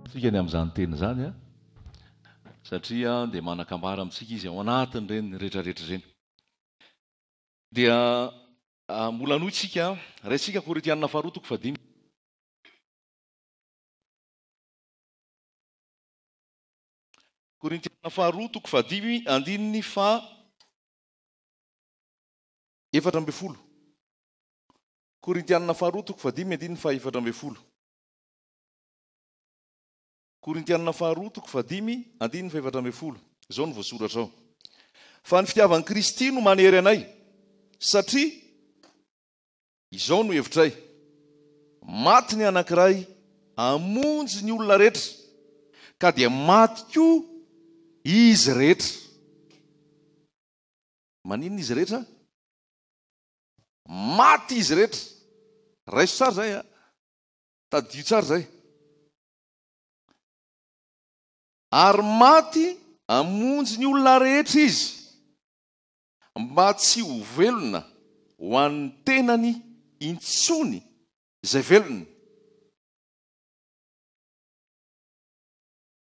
Tsika ny amin'izany teny izany a, satria dia manan-kambara amintsika izy ao anatin'ireny rehetrarehetra ireny. Dia mbola hanohy tsika, raisika Korintianina faharoa toko fahadimy. Korintianina faharoa toko fahadimy andininy faha 14. Korintianina faharoa toko fahadimy andininy faha 14. Korintianina faharoa toko fahadimy andininy fahefatra ambin'ny folo. Izao no voasoratra ao. Fa ny fitiavan'i Kristy no manery anay, satria izao no hevitray, maty ny anankiray hamonjy ny olona rehetra, ka dia maty koa izy rehetra. Maninona izy rehetra? Maty izy rehetra. Raiso tsara izay a. Tadidio tsara izay. Ary maty hamonjy ny olona rehetra izy, mba tsy ho velona ho an'ny tenany intsony izay velona.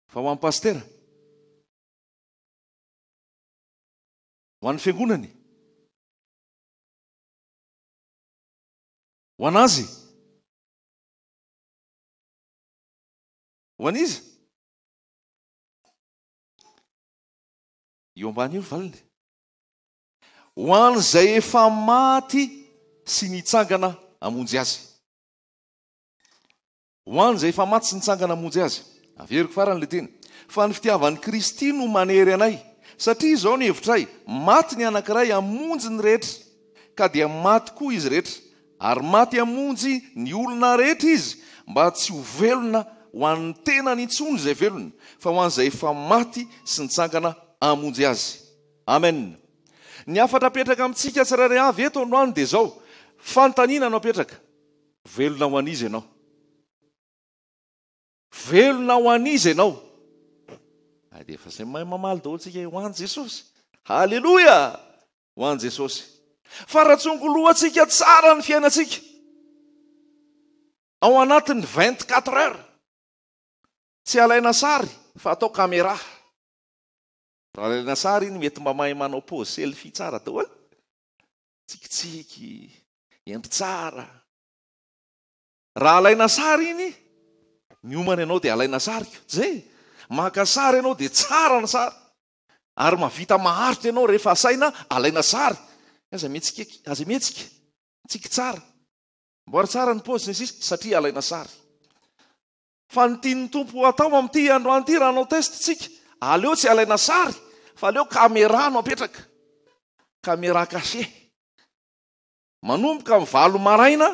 Fa ho an'ny pasitera, ho an'ny fiangonany, ho an'azy. Ho an'iza? Io ambany io ny valiny. Ho an'izay efa maty sy nitsangana hamonjy azy. Ho an'izay efa maty sy nitsangana hamonjy azy. Averiko farany ilay teny. Fa ny fitiavan'i Kristy no manery anay. Satria izao ny hevitray, maty ny anankiray hamonjy ny rehetra, ka dia maty koa izy rehetra. Ary maty hamonjy ny olona rehetra Izy, mba tsy ho velona ho an'ny tenany intsony izay velona, fa ho an'izay efa maty sy nitsangana hamonjy azy. Amen. Ny hafatra apetraka amintsika tsirairay avy eto androany dia izao, fanontaniana no apetraka, velona ho an'iza ianao? Velona ho an'iza ianao? Ay dia efa izay mahay mamaly daholo tsika, ho an'i Jesosy. Haleloia! Ho an'i Jesosy. Fa raha tsongolohantsika tsara ny fiainantsika, ao anatin'ny 24 heures, tsy alaina sary fa atao caméra. Raha alaina sary iny mety mba mahay manao pose selfie tsara daholo. Tsikitsiky, hendry tsara. Raha alaina sary iny, miomana ianao dia alaina sary ko. Zay. Maka sary ianao dia tsara ny sary. Ary mahavita maharitra ianao rehefa asaina alaina sary. Aza mihetsika, aza mihetsika. Mitsiky tsara. Amboary tsara ny paozy sy ny sisa satria alaina sary. Fa ny tian'ny Tompo ho atao amin'ity androany ity raha hanao test tsika, aleo tsy alaina sary fa aleo caméra no apetraka. Caméra cachée. Manomboka amin'ny valo maraina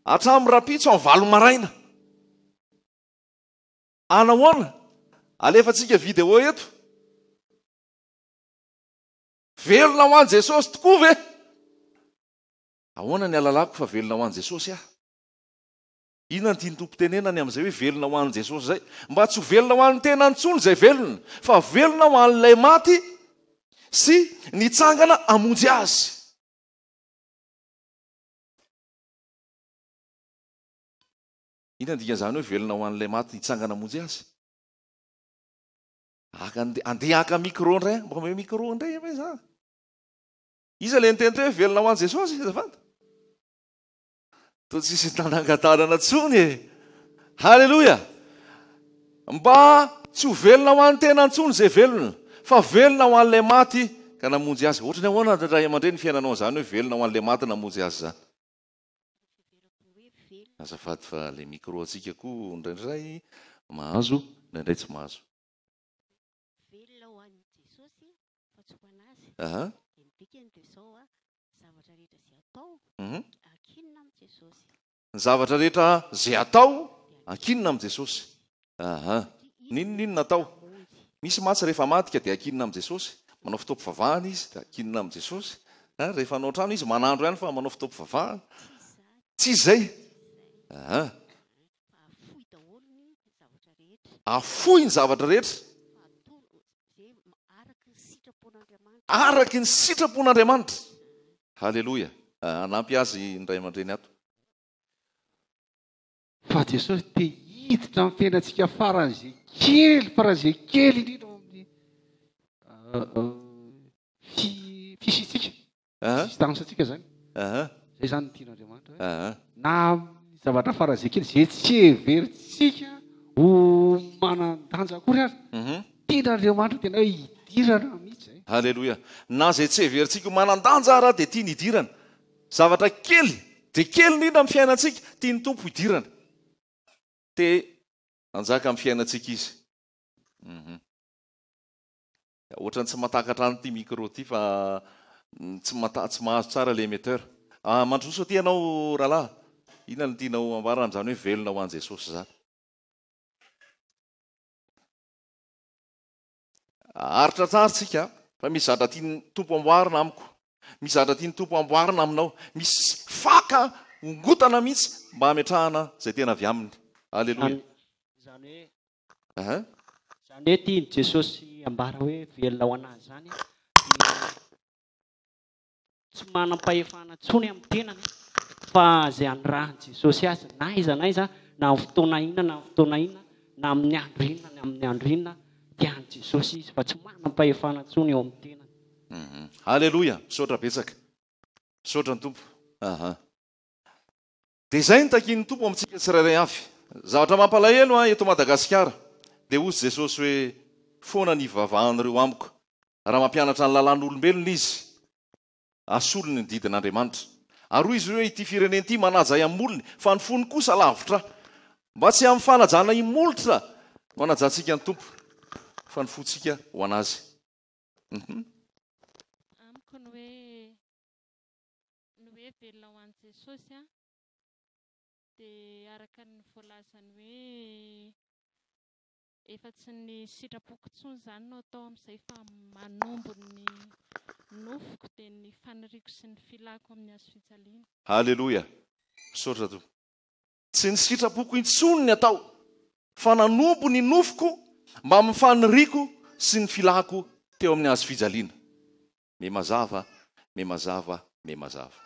hatramin'ny rahampitso amin'ny valo maraina. Anahoana? Alefantsika vidéo eto. Velona ho an'i Jesosy tokoa ve? Ahoana ny alalako fa velona ho an'i Jesosy aho? Inona ny tian'ny Tompo tenenany amin'izay hoe velona ho an'i Jesosy izay? Mba tsy ho velona ho an'ny tenany intsony izay velona, fa velona ho an'ilay maty sy nitsangana hamonjy azy. Inona ny dikan'izany hoe velona ho an'ilay maty nitsangana hamonjy azy? Haka andeha haka micro indray, mba omeo micro indray ve za? Iza le niteny teo hoe velona ho an'i Jesosy? Azafady. Toa tsisy nanangan-tanana intsony e. Haleloia! Mba tsy ho velona ho an'ny tena intsony izay velona, fa velona ho an'ilay maty ka namonjy azy. Ohatran'ny ahoana ray aman-dreny ny fiainanao an'izany hoe velona ho an'ilay maty namonjy azy izany? Azafady fa le micro antsika koa indraindray mahazo, indraindray tsy mahazo. Velona ho an'i Jesosy fa tsy ho an'azy. Aha. Dia ny dikany dia izao a, zavatra rehetra izay atao, ankinina amin'i Jesosy. Ny zavatra rehetra izay atao, ankinina amin'i Jesosy. Aha. N'inon'inona atao. Misy mantsy rehefa hamadika dia ankinina amin'i Jesosy. Manao fotoam-pivavahana izy dia ankinina amin'i Jesosy. Ha, rehefa hanao trano izy manandro ihany fa manao fotoam-pivavahana. Tsy izay. Aha. Afoy ny zavatra rehetra. Araka ny sitrapon'Andriamanitra. Haleloia. Hanampy azy ny ray aman-dreny ato. Fa Jesosy te. hiditra amin'ny fiainantsika faran'izay kely, faran'izay kely indrindra ao amin'ny fisiantsika, existence-ntsika izany. Izay izany no tian'Andriamanitra hoe na amin'ny zavatra faran'izay kely, izay tsy heverintsika ho manan-danja akory ary, tian'Andriamanitra tena hoe hidirana mihitsy izay. Haleloia. Na izay tsy heverintsika ho manan-danja ara dia tiany hidirana. Zavatra kely dia kely indrindra amin'ny fiainantsika, tian'ny Tompo hidirana. Te hanjaka amin'ny fiainantsika Izy. Uhum. Ohatran'ny tsy mahatakatra an'ity micro ity fa tsy mata- tsy mahazo tsara le émetteur. Ah, mandroso aty ianao rahalahy. Inona no tianao ambara amin'izany hoe velona ho an'i Jesosy izany? Haharitra tsara tsika fa misy zavatra tian'ny Tompo amboarina amiko. Misy zavatra tian'ny Tompo amboarina aminao. Misy faka ongotana mihitsy mba hametrahana izay tena avy aminy. Aleloia. Izany hoe Izany hoe tian'i Jesosy ambara hoe velona ho an'azy izany dia tsy manam-pahefana intsony amin'ny tenany fa izay anirahan'i Jesosy azy na aiza na aiza na amin'ny fotoana inona na amin'ny fotoana inona na amin'ny andro inona na amin'ny andro inona dia an'i Jesosy izy fa tsy manam-pahefana intsony eo amin'ny tenany. Aleloia! Misaotra betsaka. Misaotra ny Tompo. Aha. Dia izay no takian'ny Tompo amintsika tsirairay avy. Zavatra mampalahelo an, eto Madagasikara, dia hozy Jesosy hoe, foana ny hivavahan'ireo amiko, raha mampianatra ny lalàn'olombelona izy, asolony ny didin'Andriamanitra. Ary hoy Izy hoe, ity firenena ity manaja ahy amin'ny molony, fa ny fony kosa lavitra ahy. Mba tsy amin'ny fanajana imolotra no anajantsika ny Tompo, fa ny fontsika ho an'Azy. Uhum. Amiko ny hoe Ny hoe velona ho an'i Jesosy dia araka ny voalazany hoe efa tsy ny sitrapoko intsony izany no atao amin'izay fa manombo ny nofoko dia ny faniriako sy ny filako amin'ny hazo fijaliana. Haleloia! Misaotra Tompo. Tsy ny sitrapoko intsony ny atao fa nanombo ny nofoko mbamin'ny faniriako sy ny filako teo amin'ny hazo fijaliana. Me mazava, me mazava, me mazava.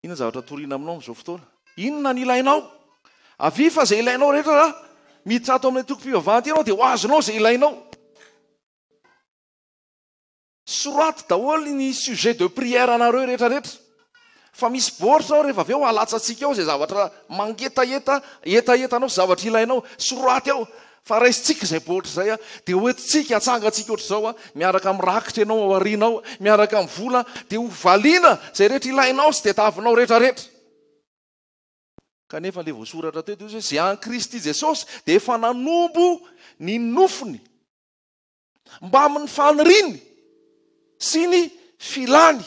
Inona zavatra toriana aminao amin'izao fotoana? Inona ny ilainao? Avia fa izay ilainao rehetra raha miditra ato amin'ny tokom-pivavahana ity ianao dia ho azonao izay ilainao. Soraty daholo ny sujet de prière anareo rehetra rehetra. Fa misy baoritra ao rehefa avy eo alatsatsika ao izay zavatra mangetaheta hetahetanao sy zavatra ilainao. Soraty ao fa raisintsika izay baoritra izay dia hoentintsika atsangantsika ohatr'izao miaraka amin'ny rakitra ianao ao aoriana ao, miaraka amin'ny vola dia ho valiana izay rehetra ilainao sy tediavinao rehetra rehetra. Kanefa ilay voasoratra teo dia hoe izay an'i Kristy Jesosy dia efa nanombo ny nofony mbamin'ny faniriany sy ny filany.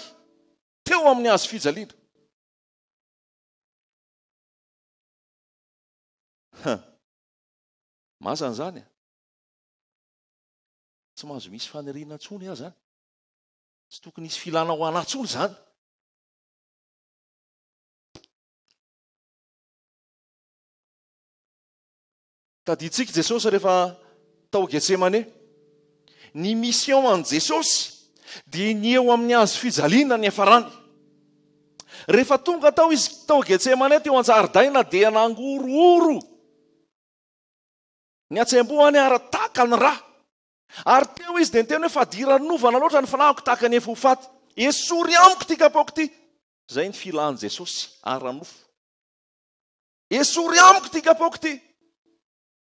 Teo amin'ny hazo fijaliana. Ha. Mazana izany a. Tsy mahazo misy faniriana intsony aho izany. Tsy tokony hisy filana ho anà intsony izany. Tadidintsika Jesosy rehefa tao Getsemane. Ny mission an'i Jesosy dia ny eo amin'ny hazo fijaliana niafarany. Rehefa tonga tao izy tao Getsemane teo an-jaridaina dia nangorohoro ny hatsembohany ary taka ny ra. Ary teo izy dia niteny hoe fadiranovana loatra ny fanahiko tahaka ny efa ho faty. Esory amiko ity kapoaka ity. Izay ny filan'i Jesosy ara-nofo. Esory amiko ity kapoaka ity!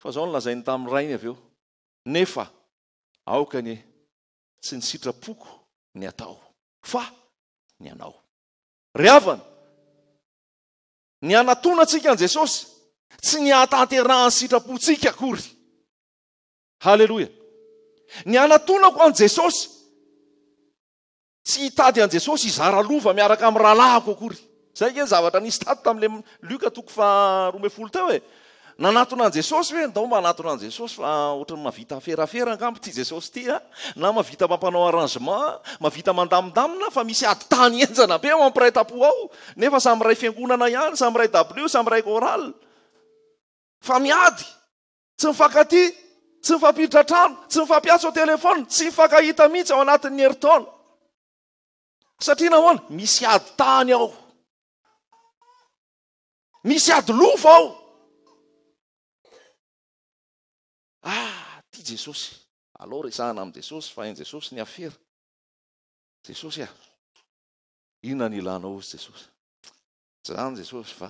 Fa izao no lazainy tamin'ny rainy avy eo, Nefa aoka anie tsy ny sitrapoko ny atao, fa ny anao. Ry havana, ny hanatonantsika an'i Jesosy, tsy ny hahatanterahan'ny sitrapontsika akory. Haleloia! Ny hanatonako an'i Jesosy, Tsy hitady an'i Jesosy hizara lova miaraka amin'ny rahalahiko akory. Izay ange ny zavatra nisy tato tamin'ilay Lioka toko faha 12 teo e. Nanatona an'i Jesosy ve? Ndao mba hanatona an'i Jesosy fa ohatran'ny mahavita aferafera angamba ity Jesosy ity a. Na mahavita mampanao arrangement, mahavita mandamindamina fa misy ady tany henjana be ao amin'ny mpiray tampo ao. Nefa samy iray fiangonana ihany, samy iray W, samy iray chorale. Fa miady. Tsy mifankatia, tsy mifampiditra trano, tsy mifampiantso an-telefaonina, tsy mifankahita mihitsy ao anatin'ny herintaona. Satria nahoana? Misy ady tany ao. Misy ady lova ao. Ty Jesosy. Alao resahana amin'i Jesosy fa hain'i Jesosy ny afera. Jesosy a! Inona ny ilanao hozy Jesosy? Tsy izany Jesosy fa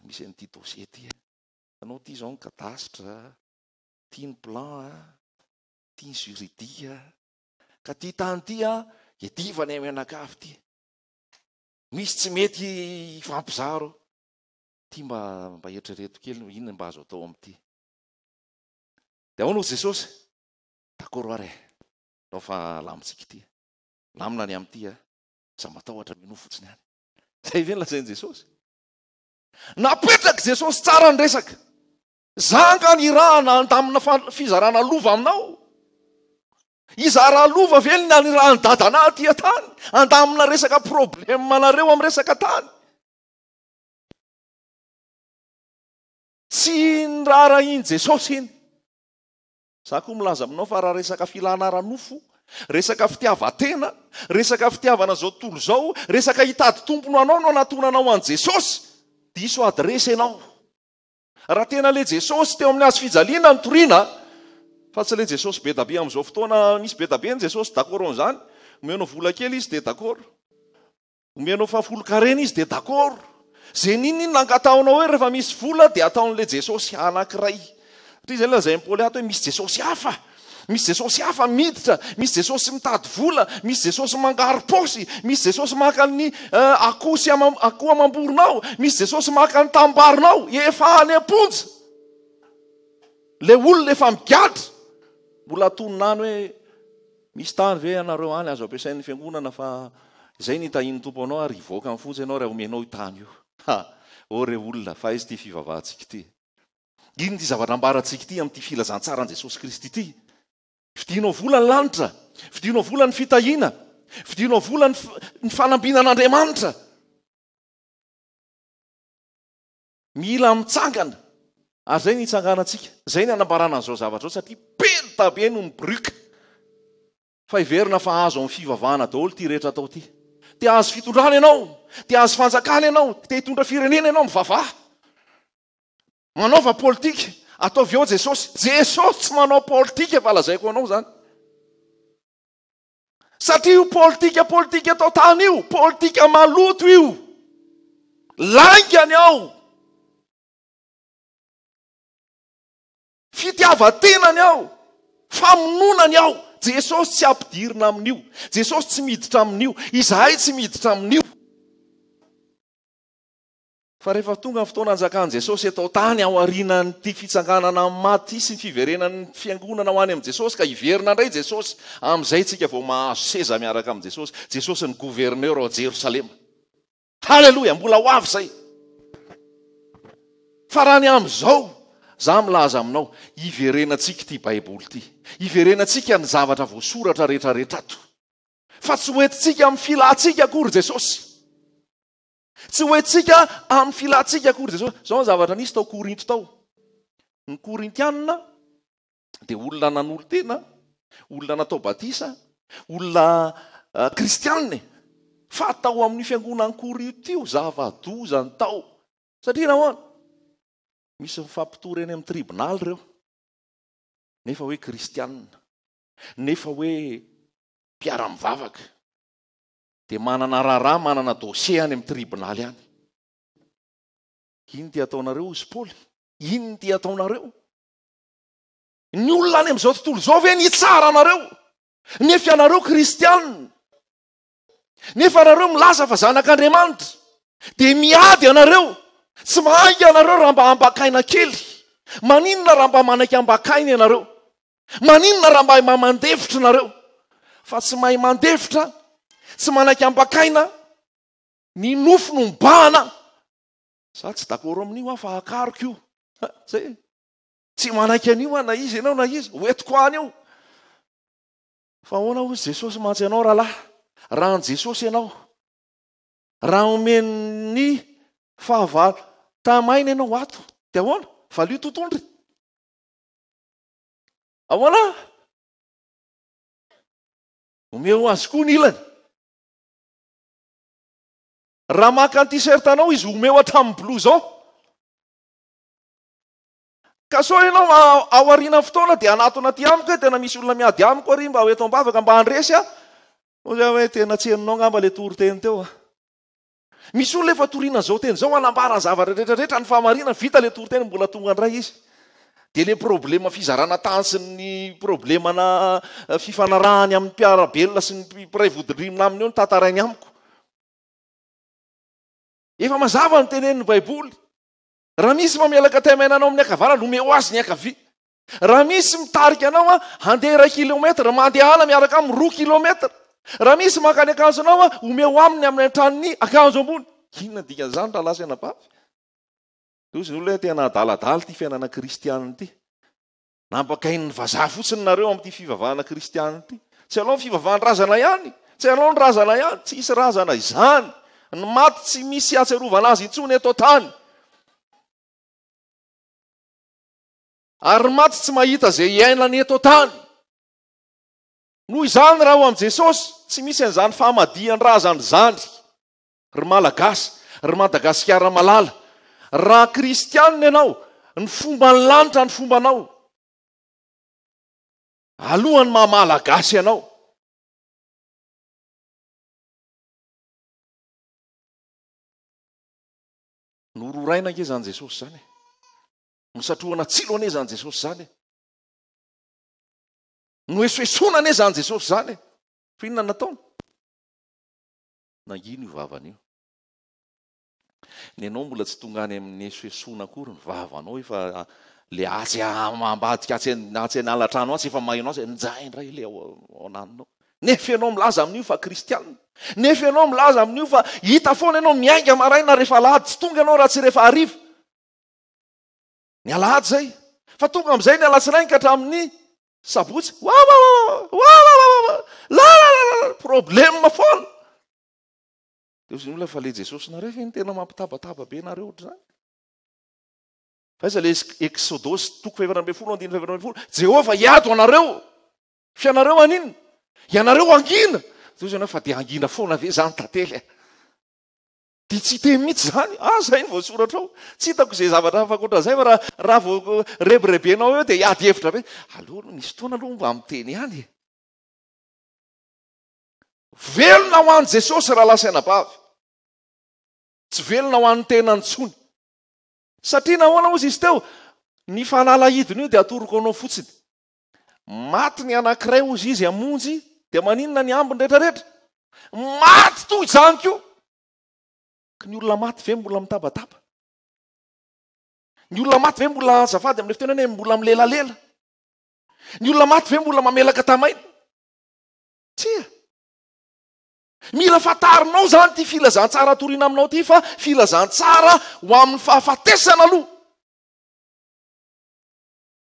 misy an'ity dossier ity e. Hitanao ity izao ny cadastre, ity ny plan, ity ny juridique. Ka ity tany ity a, iadivana mianakavy ity. Misy tsy mety hifampizara ao. Ity mba mba eritrereto kely inona mba azo atao amin'ity. Dia ahoana hozy Jesosy? D'accord ary e. Alao fa lamintsika ity. Lamina ny amin'ity a. Aza matahotra minoa fotsiny ihany. Zay ve ny lazain'i Jesosy? Napetrak'i Jesosy tsara ny resaka. Za nga nirahana handamina fizarana lova aminao? Hizara lova ve ny nanirahan'i dadanah aty an-tany? Handamina resaka problème anareo amin'ny resaka tany? Tsy niraharahian'i Jesosy iny. Za koa milaza aminao fa raha resaka filana ara-nofo, resaka fitiavan-tena, resaka fitiavana izao tontolo izao, resaka hitady tompony ho anao no anatonanao an'i Jesosy, diso adiresy ianao. Raha tena le Jesosy teo amin'ny hazo fijaliana no toriana, fa tsy le Jesosy be da be amin'izao fotoana, misy be da be ny Jesosy d'accord amin'izany, omenao vola kely izy dia d'accord. Omenao fahafolon-karena izy dia d'accord. Ze n'inon'inona angatahinao hoe rehefa misy vola dia ataon'ilay Jesosy anankiray. Satria izay lazain'i Paoly ato hoe misy Jesosy hafa. Misy Jesosy hafa miditra, misy Jesosy mitady vola, misy Jesosy mangaro-paosy, misy Jesosy maka ny eh, akoho sy ama, akoho amam-boronao, misy Jesosy maka ny tambarinao, efa any am-ponja. Le olona efa migadra. Mbola atonona any hoe Misy tany ve ianareo any azo ampiasain'ny fiangonana fa izay ny hitahian'ny Tompo anao ary hivoaka amin'ny fonja ianao raha omenao io tany io. Ha! Ô re olona, fa aiza ity fivavahantsika ity? Inona ity zavatra ambarantsika ity amin'ity filazantsaran'i Jesosy Kristy ity? Vidinao vola ny lanitra, vidinao vola ny fitahiana, vidinao vola ny fanambinan'Andriamanitra. Mila mitsangana. Ary izay ny hitsanganantsika. Izay ny hanambarana an'izao zavatra izao satria be dia be no mibirioka. Fa heverina fa azo amin'ny fivavahana daholo ity rehetra atao ity. Te hahazo fitondrana ianao, te hahazo fanjakana ianao, te hitondra firenena ianao, mivavaha. Manaova politika, ataovy eo Jesosy. Jesosy tsy manao politika fa lazaiko anao izany. Satria io politika politika eto an-tany io, politika maloto io. Lainga ny ao. Fitiavan-tena ny ao. Famonoana ny ao. Jesosy tsy ampidirina amin'io. Jesosy tsy miditra amin'io. Izahay tsy miditra amin'io. Fa rehefa tonga ny fotoana hanjakan'i Jesosy eto an-tany aorianan'ity fitsanganana amin'ny maty ity sy ny fiverenan'ny fiangonana ho any amin'i Jesosy ka hiverina indray Jesosy, amin'izay isika vao mahazo seza miaraka amin'i Jesosy. Jesosy ny gouverneur ao Jerosalema. Haleloia, mbola ho avy izay. Fa raha ny amin'izao, za milaza aminao, hiverenantsika ity Baiboly ity. Hiverenantsika ny zavatra voasoratra rehetrarehetra ato. Fa tsy hoentintsika amin'ny filantsika akory Jesosy. Tsy ho entintsika amin'ny filantsika akory Jesosy. Izao ny zavatra nisy tao Korinto tao. Ny Korintianina dia olona nanolo-tena, olona natao batisa, olona eh, kristianina e. Fa tao amin'ny fiangonan'i Korinto io zava-doza ny tao. Satria nahoana? Misy mifampitory eny amin'ny tribonaly ireo. Nefa hoe kristianina. Nefa hoe mpiara-mivavaka. Dia manana raharaha, manana dossier any amin'ny tribonaly any. Inona ity ataonareo hozy Paoly? Inona ity ataonareo? Ny olona any amin'izao tontolo izao ve ny hitsara anareo? Nefa ianareo kristianina. Nefa ianareo milaza fa zanak'Andriamanitra. Dia miady ianareo. Tsy mahay ianareo raha mba ambakaina kely. Maninona raha mba manaiky ambakaina ianareo? Maninona raha mba mandefitra nareo? Fa tsy mahay mandefitra, tsy manaiky ambakaina, ny nofo no mibahana. Za tsy d'accord amin'io aho fa akariko io. Zay. Tsy manaiky an'io aho na iza ianao na iza, ho entiko any io. Fa ahoana hozy Jesosy mantsy anao rahalahy? Raha an'i Jesosy ianao, raha omen'ny fahavalo tamaina ianao ato, dia ahoana? Valio tontondry. Ahoana? Omeo azy koa ny ilany. Raha maka ny t-shirt anao izy, omeo hatramin'ny blouson. Ka sao ianao ao aorianan'ny fotoana dia hanatona aty amiko hoe tena misy olona miady amiko ary mba ho eto am-bavaka mba handresy aho. Hoy aho hoe tena tsy henonao angamba ilay toriteny teo a. Misy olona efa toriana an'izao teny izao hanambara ny zavatra rehetra rehetra ny fahamarinana, vita ilay toriteny mbola tonga indray izy. Dia ilay problema fizarana tany sy ny problemana fifanarahany amin'ny mpiara-belona sy ny mpiray vodindrimina aminy eo no tantarainy amiko. Efa mazava ny tenenin'ny Baiboly. Raha misy mamelaka taimaina anao amin'ny ankavanana, omeo azy ny ankavia. Raha misy mitarika anao handeha iray kilometra, mandehana miaraka aminy roa kilometra. Raha misy maka ny akanjonao, omeo aminy amin'ny antran'ny akanjo ambony. Inona ny dikan'izany rahalahy sy anabavy? Toy ny olona hoe tena adaladala ity fiainana kristianina ity. Nampakain'ny vazaha fotsiny nareo amin'ity fivavahana kristianina ity. Tsy alao ny fivavahan-drazana ihany. Tsy alao ny razana ihany. Tsy hisy razana izany. Ny maty tsy misy hatsiarovana azy intsony eto an-tany. Ary ny maty tsy mahita izay iainany eto an-tany. Noho izany raha ao amin'i Jesosy, tsy misy an'izany famadihan-drazana izany. Ry Malagasy, ry Madagasikara malala, raha kristianina ianao, ny fomban'ny lanitra ny fombanao. Alohan'ny maha Malagasy anao. Nororaina ange izany Jesosy izany e. Nosatrohana tsilo anie izany Jesosy izany e. Noesoesoana anie izany Jesosy izany e. Fa inona nataony? Nangina io vavany io. Ny anao mbola tsy tonga any amin'ny esoesoana akory ny vavanao efa le atsy ambadika atsy atsy an'ala-trano atsy efa maheno azy njay indray le ao ananinao. Nefa ianao milaza amin'io fa kristianina. Nefa ianao milaza amin'io fa hita foana ianao miainga maraina rehefa alahady tsy tonga ianao raha tsy rehefa hariva. Ny alahady izay. Fa tonga amin'izay ny alatsinainy ka hatramin'ny sabotsy. Wawawawa, la la la la, problème foana. Dia hoy ny olona fa le Jesosy nareo ve no tena mampitabataba be nareo ohatr'izany? Fa aiza le Exodosy toko fahefatra ambin'ny folo andininy fahefatra ambin'ny folo? Jehovah hiady ho anareo. Fa ianareo haninona? Ianareo hangina. Dia hoy ianao fa dia hangina foana ve izany tantely e? Dia tsy hiteny mihitsy izany. Ah, izay no voasoratra ao. Tsy hitako izay zavatra hafa ankoatra izay fa raha raha vao rebirebenao eo dia hiady hevitra be. Aleo aloha misy fotoana aloha mba miteny ihany e. Velona ho an'i Jesosy rahalahy sy anabavy. Tsy velona ho an'ny tenany intsony. Satria nahoana hozy izy teo? Ny fanalahidiny io dia atoroko anao fotsiny. Maty ny anankiray hozy izy hamonjy dia maninona ny ambiny rehetrarehetra? Maty toy izany koa. Ka ny olona maty ve mbola mitabataba? Ny olona maty ve mbola azafady amin'ilay fitenenana hoe mbola milelalela? Ny olona maty ve mbola mamelaka tamaina? Tsia. Mila fantarinao izany ity filazantsara toriana aminao ity fa filazantsara ho amin'ny fahafatesana aloha.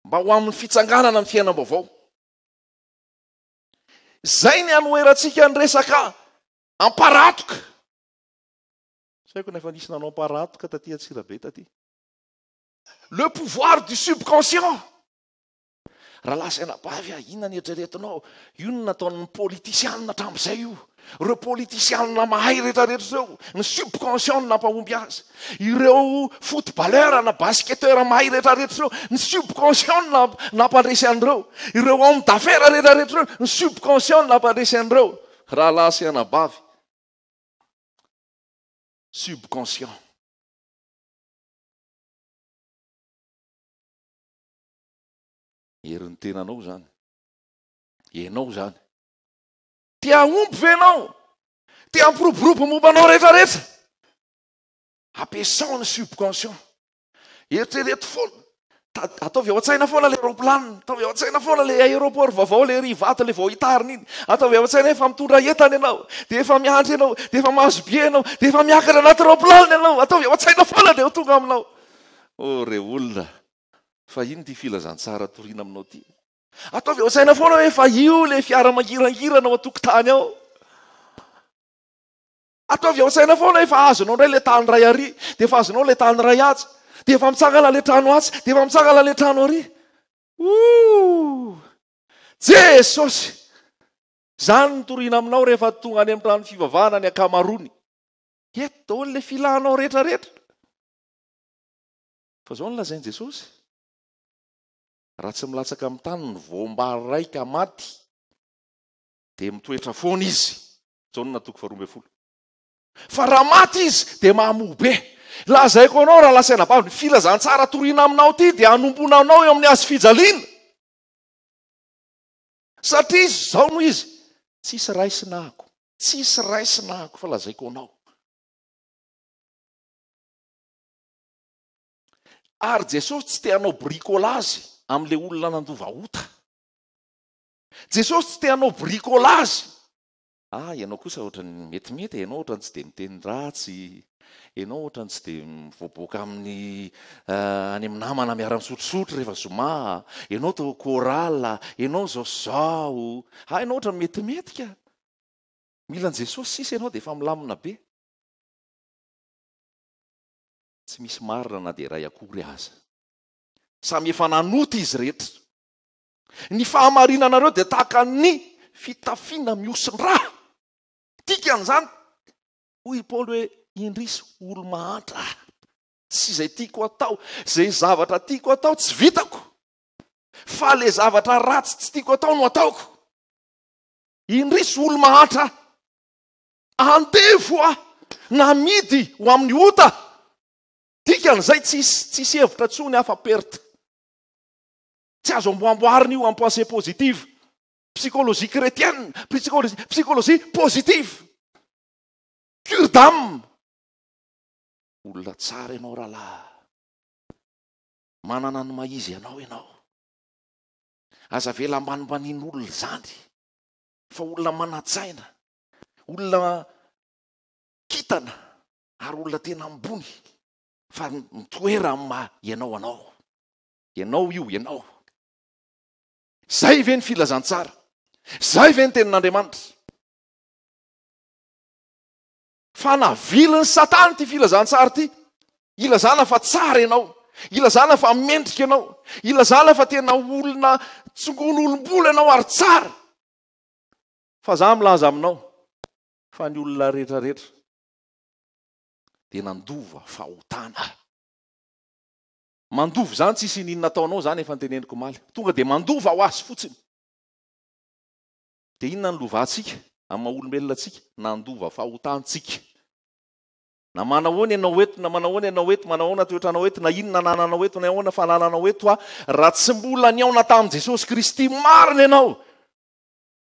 Mba ho amin'ny fitsanganana ny fiainam-baovao. Izay ny hanoherantsika ny resaka amparatoka. Tsy haiko na efa nisy nanao amparatoka taty Antsirabe taty. Le pouvoir du subconscient. Rahalahy sy anabavy a, inona ny eritreretinao? Io no nataon'ny politisianina hatramin'izay io. Ireo politisianina mahay rehetrarehetra ireo, ny subconscient no nampahomby azy. Ireo footballeur na basketteur mahay rehetrarehetra ireo, ny subconscient no nampandresy an'ireo. Ireo homme d'affaires rehetrarehetra ireo, ny subconscient no nampandresy an'ireo. Rahalahy sy anabavy, subconscient. Herin'ny tenanao izany. Ianao izany. Te hahomby ve ianao? Te hampiroborobo momba anao rehetra rehetra? Ampiasao ny subconscient. Eritrereto foana. Ataovy ao an-tsaina foana ilay aeroplanina. Ataovy ao an-tsaina foana ilay aéroport vaovao, ilay ery Ivato, ilay vao hitarina iny. Ataovy ao an-tsaina efa mitondra entana ianao. Dia efa miandry ianao. Dia efa mahazo billet ianao. Dia efa miakatra anaty aeroplanina ianao. Ataovy ao an-tsaina foana dia ho tonga aminao. Oh re olona. Fa ino ity filazantsara toriana aminao ity? Ataovy ao an-tsaina foana hoe efa io ilay fiara mangirangirana ao an-tokotany ao. Ataovy ao an-tsaina foana hoe efa azonao indray ilay tany iray ary, dia efa azonao ilay tany iray atsy, dia efa mitsangana ilay trano atsy, dia efa mitsangana ilay trano ary. Ooh! Jesosy! Izany no toriana aminao rehefa tonga any amin'ny trano fivavahana ny ankamaroany. Eto daholo ilay filanao rehetrarehetra. Fa izao no lazain'i Jesosy. Raha tsy milatsaka amin'ny tany ny voam-bary iray ka maty, dia mitoetra foana izy. Jaona toko faharoa ambin'ny folo. Fa raha maty izy dia mamoa be. Lazaiko anao rahalahy sy anabavy, ny filazantsara toriana aminao ity dia hanomboana anao eo amin'ny hazo fijaliana. Satria izao no izy, tsisy raisina ako, tsisy raisina ako fa lazaiko anao. Ary Jesosy tsy te hanao bricolage amin'ilay olona nandova ota. Jesosy tsy te hanao bricolage. Ah, ianao kosa ohatran'ny metimety e, ianao ohatran'ny tsy dia miteny ratsy, ianao ohatran'ny tsy dia mivoaboaka amin'ny any amin'ny namana miara-misotrosotro rehefa zoma, ianao tao chorale, ianao izao sy izao. Ah, ianao ohatran'ny metimety ka. Mila an'i Jesosy sisa ianao dia efa milamina be. Tsy misy marina na dia iray akory aza. Samy efa nanota izy rehetra. Ny fahamarinanareo dia tahaka ny fitafiana mihosin-drà. Dikan'izany, hoy i Paoly hoe, indrisy olo-mahantra aho. Tsy izay tiako atao, izay zavatra tiako atao tsy vitako. Fa ilay zavatra ratsy tsy tiako atao no ataoko. Indrisy olo-mahantra aho. Andevo aho, namidy ho amin'ny ota. Dikan'izay tsisy tsisy hevitra intsony afa perte. Tsy azo amboamboarina io en pensée positive. Psychologie chrétienne, psychologie, psychologie positive. Cure d'âme. Olona tsara ianao rahalahy. Manana ny maha izy anao ianao. Aza avela ambanimbanian'olona izany. Fa olona manan-tsaina, olona kitana ary olona tena ambony fa mitoera amin'ny maha ianao anao. Ianao io, ianao. Zay ve ny filazantsara? Zay ve ny tenin'Andriamanitra? Fa navilin'i Satana ity filazantsara ity. Ilazana fa tsara ianao. Ilazana fa mendrika ianao. Ilazana fa tena olona tsongon'olom-bola ianao ary tsara. Fa za milaza aminao fa ny olona rehetrarehetra dia nandova fahotana. Mandova izany tsisy ininona ataonao izany efa noteneniko omaly. Tonga dia mandova ho azy fotsiny. Dia inona ny lovantsika amin'ny maha olombelona antsika? Nandova fahotantsika. Na manahoana ianao eto, na manahoana ianao eto, manahoana toetranao eto, na inona anananao eto, na ahoana fanananao eto, raha tsy mbola nihaona tamin'i Jesosy Kristy marina ianao,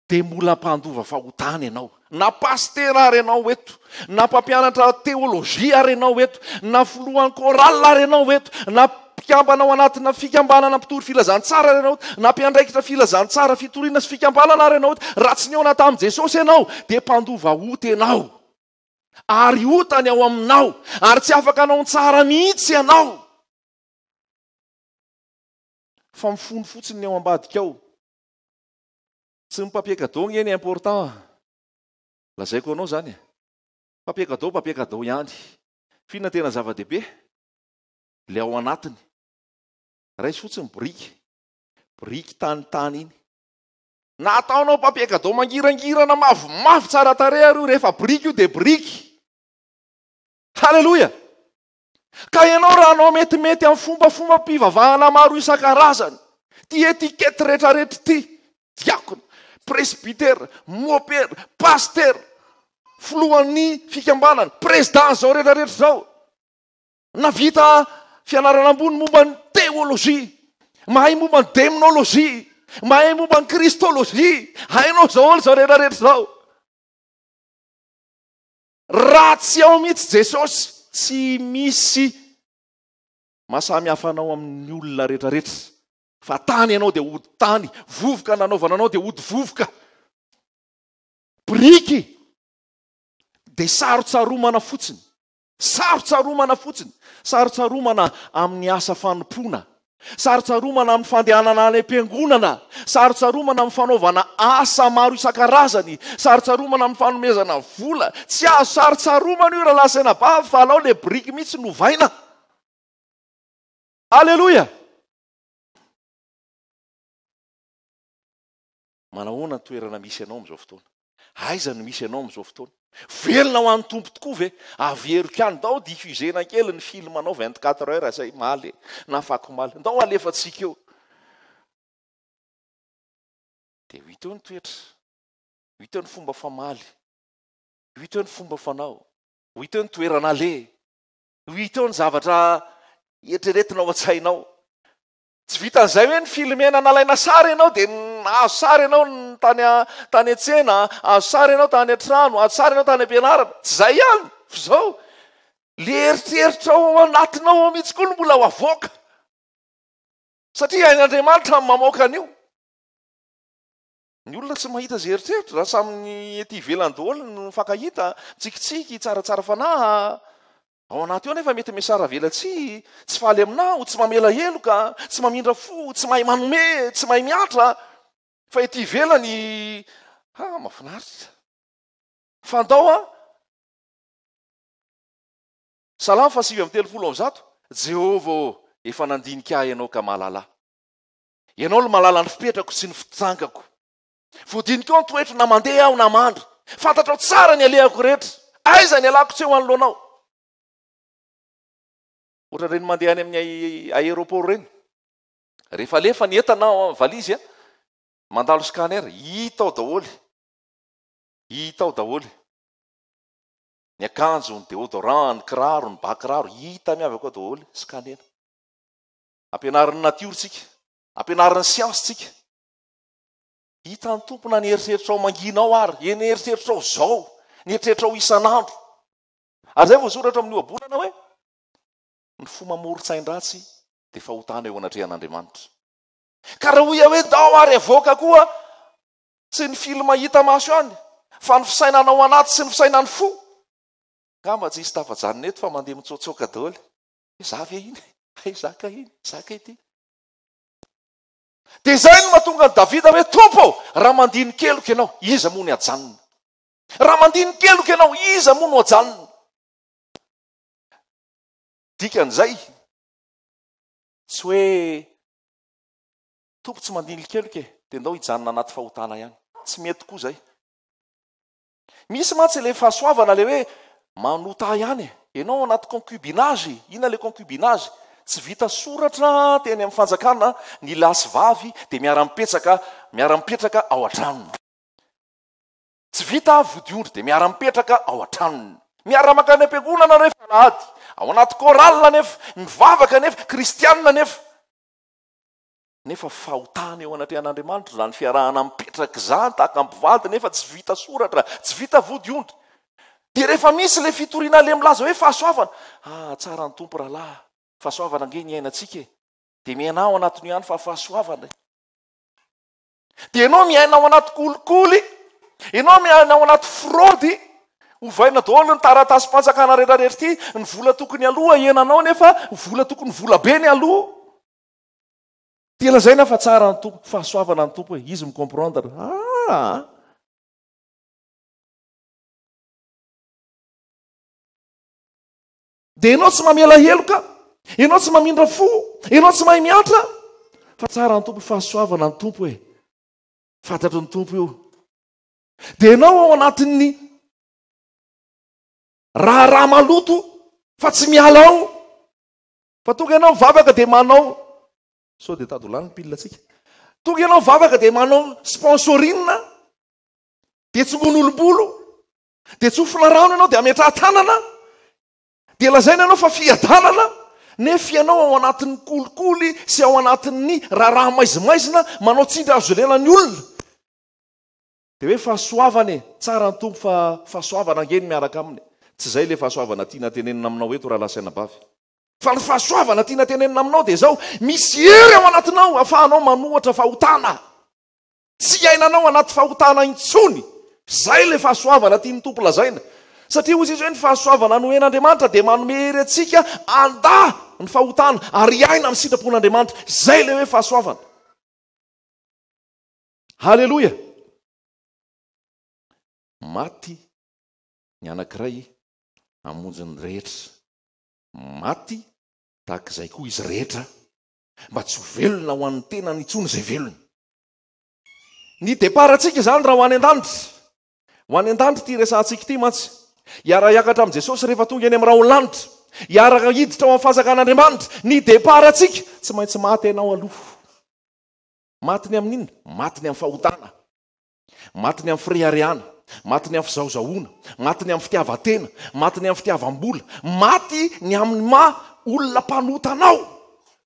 dia mbola mpandova fahotana ianao. Na pasitera ary ianao eto, na mpampianatra teolojia ary ianao eto, na filohan'ny chorale ary ianao eto, na mpikambana ao anatina fikambanana mpitory filazantsara ary ianao eto, na mpiandraikitra filazantsara fitoriana sy fikambanana ary ianao eto, raha tsy nihaona tamin'i Jesosy ianao, dia mpandova ota ianao. Ary ota ny ao aminao, ary tsy afaka hanao ny tsara mihitsy ianao. Fa mifono fotsiny ny ao ambadika ao. Tsy ny papier cadeau nge ny important. Lazaiko anao zany e. Papier cadeau papier cadeau ihany. F'inona tena zava-dehibe? Le ao anatiny. Raiso fotsiny biriky. Biriky tany tany iny. Na ataonao papier cadeau mangirangirana mavomavo tsara tarehy ary io rehefa biriky io dia biriky. Haleloia! Ka ianao raha hanao metimety amin'ny fombafombam-pivavahana maro isan-karazany, ity étiquette rehetrarehetra ity, diakona, presbytera, mopera, pasitera, filohan'ny fikambanana, président izao rehetrarehetra izao, navita fianarana ambony momba ny théologie, mahay momba ny démonologie, mahay momba ny christologie, hainao daholo izao rehetrarehetra izao. Raha tsy ao mihitsy Jesosy, tsy misy mahasamy hafa anao amin'ny olona rehetrarehetra. Fa tany ianao dia hody tany, vovoka nanaovana anao dia hody vovoka. Biriky dia sarotsaromana fotsiny. Sarotsaromana fotsiny. Sarotsaromana amin'ny asa fanompoana. Sarotsaromana amin'ny fandehanana any am-piangonana. Sarotsaromana amin'ny fanaovana asa maro isan-karazany. Sarotsaromana amin'ny fanomezana vola. Tsy azo sarotsaromana io rahalahy sy anabavy fa alao le biriky mihitsy no ovaina. Aleloia! Manahoana ny toerana misy anao amin'izao fotoana? Aiza no misy anao amin'izao fotoana? Velona ho an'ny Tompo tokoa ve? Averiko ihany, ndao diffuser-na kely ny film-nao 24 heures izay omaly e, na afakomaly. Ndao alefantsika eo. Dia ho hita eo ny toetra, ho hita eo ny fomba famaly, ho hita eo ny fomba fanao, ho hita eo ny toerana aleha, ho hita eo ny zavatra eritreretina ao an-tsainao. Tsy vitan'izay hoe ni-filmer-na nalaina sary ianao dia nahazo sary ianao tany tany an-tsena, azo sary ianao tany an-trano, azo sary ianao tany am-pianarana. Tsy izay ihany fa izao, le eritreritra ao anatinao ao mihitsy koa no mbola ho avoaka. Satria hain'Andriamanitra ny mamoaka an'io. Ny olona tsy mahita izay eritreritra, raha samy ny ety ivelany daholo no mifankahita, mitsikitsiky, tsaratsara fanahy, ao anaty ao nefa mety miasara velatsihy, tsy faly aminao, tsy mamela heloka, tsy mamindra fo, tsy mahay manome, tsy mahay miantra, fa ety ivelany, ha, mahafinaritra. Fa ndao an, Salamo faha 139, Jehovah ô, efa nandinika ahy Ianao ka mahalala ahy. Ianao no mahalala ny fipetrako sy ny fitsangako. Voadinikao ny toetro na mandeha aho na mandry. Fantatrao tsara ny alehako rehetra. Aiza ny alako tsy eo anoloanao? Ohatran'ireny mandeha any amin'ny aéroport ireny. Rehefa alefa ny entana ao amin'ny valizy, mandalo scanner, hita ao daholo. Hita ao daholo. Ny akanjo, ny déodorant, ny kiraro, ny ba kiraro, hita miavaka ao daholo, scanner. Ampianarin'ny natiora tsika, ampianarin'ny siansa tsika. Hitan'ny Tompo na ny eritreritrao mangina ao ary, eny eritreritrao zao, ny eritreritrao isan'andro. Ary izay voasoratra amin'ny ohabolana hoe ny fo mamoron-tsain-dratsy dia fahotana eo anatrehan'Andriamanitra. Ka raha hoy aho hoe ndao ary avoaka koa, tsy ny film hita maso ihany, fa ny fisainana ao anaty sy ny fisainan'ny fo. Angamba tsy hisy tafajanona eto fa mandeha mitsoatsoaka daholo. Za ve iny? Hay za ka iny, za ka ity. Dia izay no mahatonga an'i Davida hoe, Tompo ô, raha mandini-keloka ianao, iza moa no hajanona? Raha mandini-keloka ianao, iza moa no hajanona? Dikan'izay, tsy hoe Tompo tsy mandini-keloka e, dia ndao hijanona anaty fahotana ihany. Tsy mety koa izay. Misy mantsy ilay fahasoavana ilay hoe manota ihany e. Ianao ao anaty concubinage, inona ilay concubinage? Tsy vita soratra teny amin'ny fanjakana ny lahy sy vavy dia miara-mipetsaka, miara-mipetraka ao an-tranony. Tsy vita vodiondry dia miara-mipetraka ao an-tranony. Miara-mankany am-piangonana rehefa alahady, ao anaty chorale nefa, mivavaka nefa, kristianina nefa. Nefa fahotana eo anatrehan'Andriamanitra izany fiarahana mipetraka izany tahaka ny mpivady nefa tsy vita soratra, tsy vita vodiondry. Dia rehefa misy ilay fitoriana ilay milaza hoe fahasoavana, ah tsara ny Tompo rahalahy, fahasoavana ange ny iainantsika e. Dia miaina ao anatin'io ihany fa fahasoavana e. Dia ianao miaina ao anaty kolikoly, ianao miaina ao anaty fraude, ovaina daholo ny taratasim-panjakana rehetrarehetra ity, ny vola tokony aloha henanao nefa vola tokony vola be ny aloha. Dia lazaina fa tsara ny Tompo, fahasoavana ny Tompo e, izy mi-comprendre. Ah! Dia ianao tsy mamela heloka, ianao tsy mamindra fo, ianao tsy mahay miantra, fa tsara ny Tompo, fahasoavana ny Tompo e. Fantatry ny Tompo io. Dia ianao ao anatin'ny raharaha maloto fa tsy miala ao. Fa tonga ianao mivavaka dia manao sao dia tady ho lany ny pile tsika. Tonga ianao mivavaka dia manao sponsoring dia tsongon'olom-bolo dia tsofina rano ianao dia ametraha-tanana dia lazaina ianao fa fiadanana nefa ianao ao anatin'ny kolikoly sy ao anatin'ny raharaha maizimaizina manao tsindry azo lena ny olona. Dia hoe fahasoavana e! Tsara ny Tompo fa fahasoavana ange ny miaraka aminy. Tsy izay ilay fahasoavana tiana tenenina aminao eto rahalahy sy anabavy. Fa ny fahasoavana tiana tenenina aminao dia izao, misy hery ao anatinao ahafahanao manohatra fahotana. Tsy iainanao anaty fahotana intsony. Izay ilay fahasoavana tian'ny Tompo lazaina. Satria hoy izy hoe ny fahasoavana nomen'Andriamanitra dia manome hery antsika handà ny fahotana ary hiaina amin'ny sitrapon'Andriamanitra. Izay ilay hoe fahasoavana. Haleloia! Maty ny anankiray hamonjy ny rehetra. Maty tahaka izay koa izy rehetra, mba tsy ho velona ho an'ny tenany intsony izay velona. Ny départ-ntsika izany raha ho any an-danitra. Ho any an-danitra ity resahantsika ity mantsy. Hiara-hiakatra amin'i Jesosy rehefa tonga eny amin'ny rahon'ny lanitra. Hiaraka hiditra ao amin'ny fanjakan'Andriamanitra. Ny départ-ntsika, tsy maintsy maty ianao aloha. Maty ny amin'inona? Maty ny amin'ny fahotana. Maty ny amin'ny fireharehana, maty ny amin'ny fizahozahoana, maty ny amin'ny fitiavan-tena, maty ny amin'ny fitiavam-bola, maty ny amin'ny maha olona mpanota anao.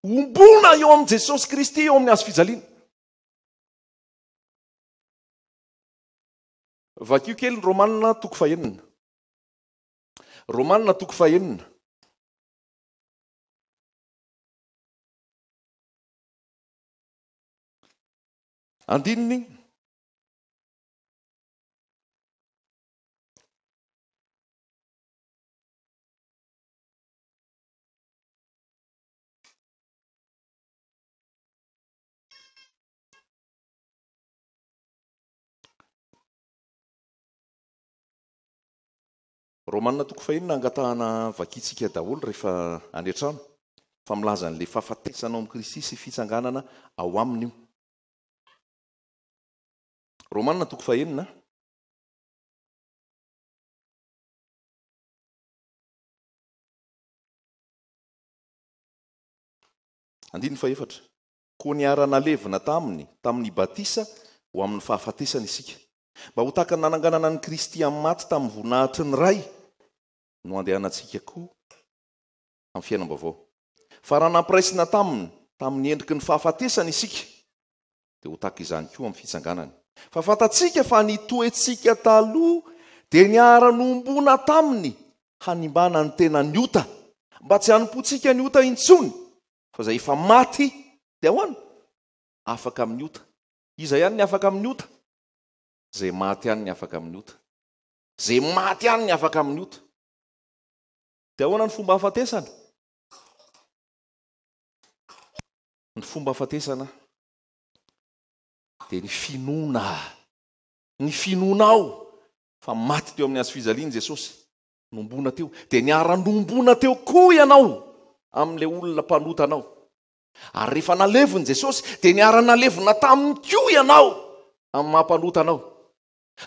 Ombona eo amin'i Jesosy Kristy eo amin'ny hazo fijaliana. Vakio kely ny Romanina toko fahenina. Romanina toko fahenina. Andininy Romana toko fahenina angatahana vakintsika daholo rehefa any an-trano fa milaza an'ilay fahafatesana ao amin'i Kristy sy fitsanganana ao aminy io. Romana toko fahenina. Andininy fahefatra. Koa niara-nalevina taminy tamin'ny batisa ho amin'ny fahafatesana isika, mba ho tahaka ny nananganana an'i Kristy amin'ny maty tamin'ny voninahitry ny Ray, no handehanantsika koa amin'ny fiainam-baovao. Fa raha nampiraisina taminy tamin'ny endriky ny fahafatesana isika, dia ho tahaka izany koa amin'ny fitsanganany. Fa fantatsika fa ny toetsika taloha dia niara-nombona taminy hanimbana ny tenan'ny ota, mba tsy hanompoantsika ny ota intsony, Fa izay efa maty dia ahoana? Afaka amin'ny ota. Iza ihany ny afaka amin'ny ota? Izay maty ihany ny afaka amin'ny ota. Izay maty ihany ny afaka amin'ny ota. Dia ahoana ny fomba hahafatesana? Ny fomba hahafatesana dia ny finoana. Ny finoanao fa maty teo amin'ny hazo fijaliana Jesosy. Nombona teo. Dia niara-nombona teo koa ianao amin'ilay olona mpanota anao. Ary rehefa nalevina Jesosy, dia niara-nalevina taminy koa ianao amin'ny maha mpanota anao.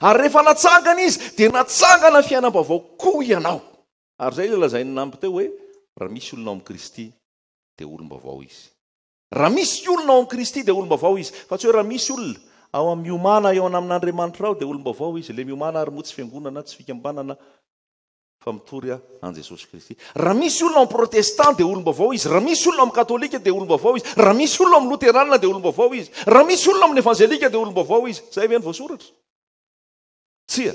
Ary rehefa natsangana Izy, dia natsangana fiainam-baovao koa ianao. Ary izay ilay lazain'i Namby teo hoe, raha misy olona ao amin'i Kristy, dia olom-baovao izy. Raha misy olona ao amin'i Kristy dia olom-baovao izy. Fa tsy hoe raha misy olona ao amin'ny miomàna eo amin'Andriamanitra ao dia olom-baovao izy. Ilay miomàna ary moa tsy fiangonana, tsy fikambanana fa mitory an'i Jesosy Kristy. Raha misy olona ao amin'ny protestant dia olom-baovao izy. Raha misy olona ao amin'ny katolika dia olom-baovao izy. Raha misy olona ao amin'ny loterana dia olom-baovao izy. Raha misy olona ao amin'ny evanjelika dia olom-baovao izy. Izay ve no voasoratra? Tsia.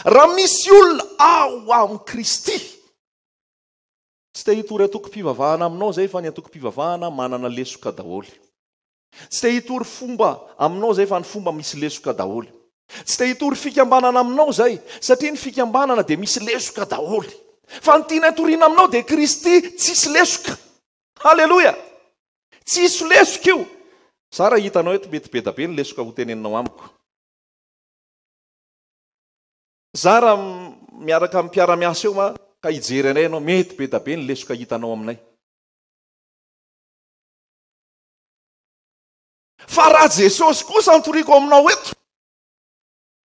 Raha misy olona ao amin'i Kristy Tsy te hitory antokom-pivavahana aminao zay fa ny antokom-pivavahana manana lesoka daholo. Tsy te hitory fomba aminao zay fa ny fomba misy lesoka daholo. Tsy te hitory fikambanana aminao zay satria ny fikambanana dia misy lesoka daholo. Fa ny tiana hitoriana aminao dia Kristy tsisy lesoka. Haleloia! Tsisy lesoka io. Za raha hitanao eto mety be da be ny lesoka ho teneninao amiko. Za raha miaraka amin'ny mpiara-miasa eo ma ka hijery anay ianao, mety be da be ny lesoka hitanao aminay. Fa raha Jesosy kosa no toriko aminao eto,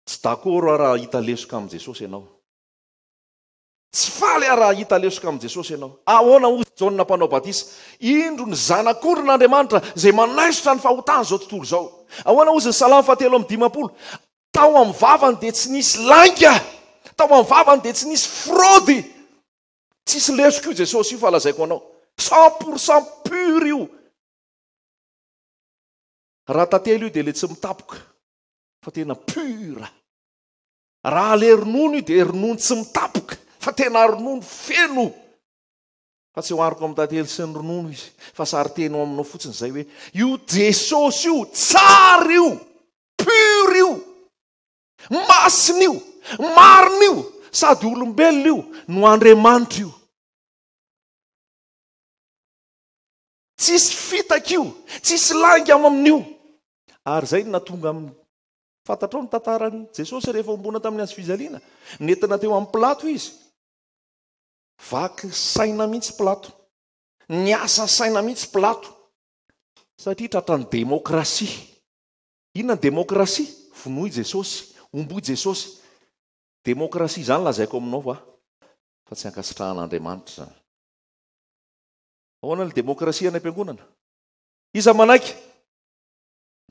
tsy d'accord aho raha hahita lesoka amin'i Jesosy ianao. Tsy faly aho raha hahita lesoka amin'i Jesosy ianao. Ahoana hozy Jaona mpanao batisa? Indro ny Zanak'ondrin'Andriamanitra izay manaisotra ny fahotan'izao tontolo izao. Ahoana hozy ny Salamo fahatelo amby 50? Tao amin'ny vavany dia tsy nisy lainga. Tao amin'ny vavany dia tsy nisy fraude. Tsisy lesoka io Jesosy io fa lazaiko anao. 100% pur io. Raha tantely io dia le tsy mitapoka fa tena pur. Raha le ronono io dia ronono tsy mitapoka fa tena ronono feno. Fa tsy ohariko amin'ny tantely sy ny ronono izy fa sariteny ho aminao fotsiny izay hoe io Jesosy io tsara io. Pur io, masina io, marina io, sady olombelona io no Andriamanitra io. Tsisy fitaka io, tsisy lainga ao amin'io. Ary izay no nahatonga amin'ny fantatrao ny tantaran'i Jesosy rehefa ombona tamin'ny hazo fijaliana. Nentina teo amin'ny Pilato izy. Vaky saina mihitsy Pilato. Niasa saina mihitsy Pilato. Satria tratran'ny demokrasia. Inona ny demokrasia? Vonoy Jesosy, homboy Jesosy. Demokrasia izany lazaiko aminao va fa tsy ankasitrahan'Andriamanitra izany. Ahoana ny demokrasia any am-piangonana? Iza manaiky?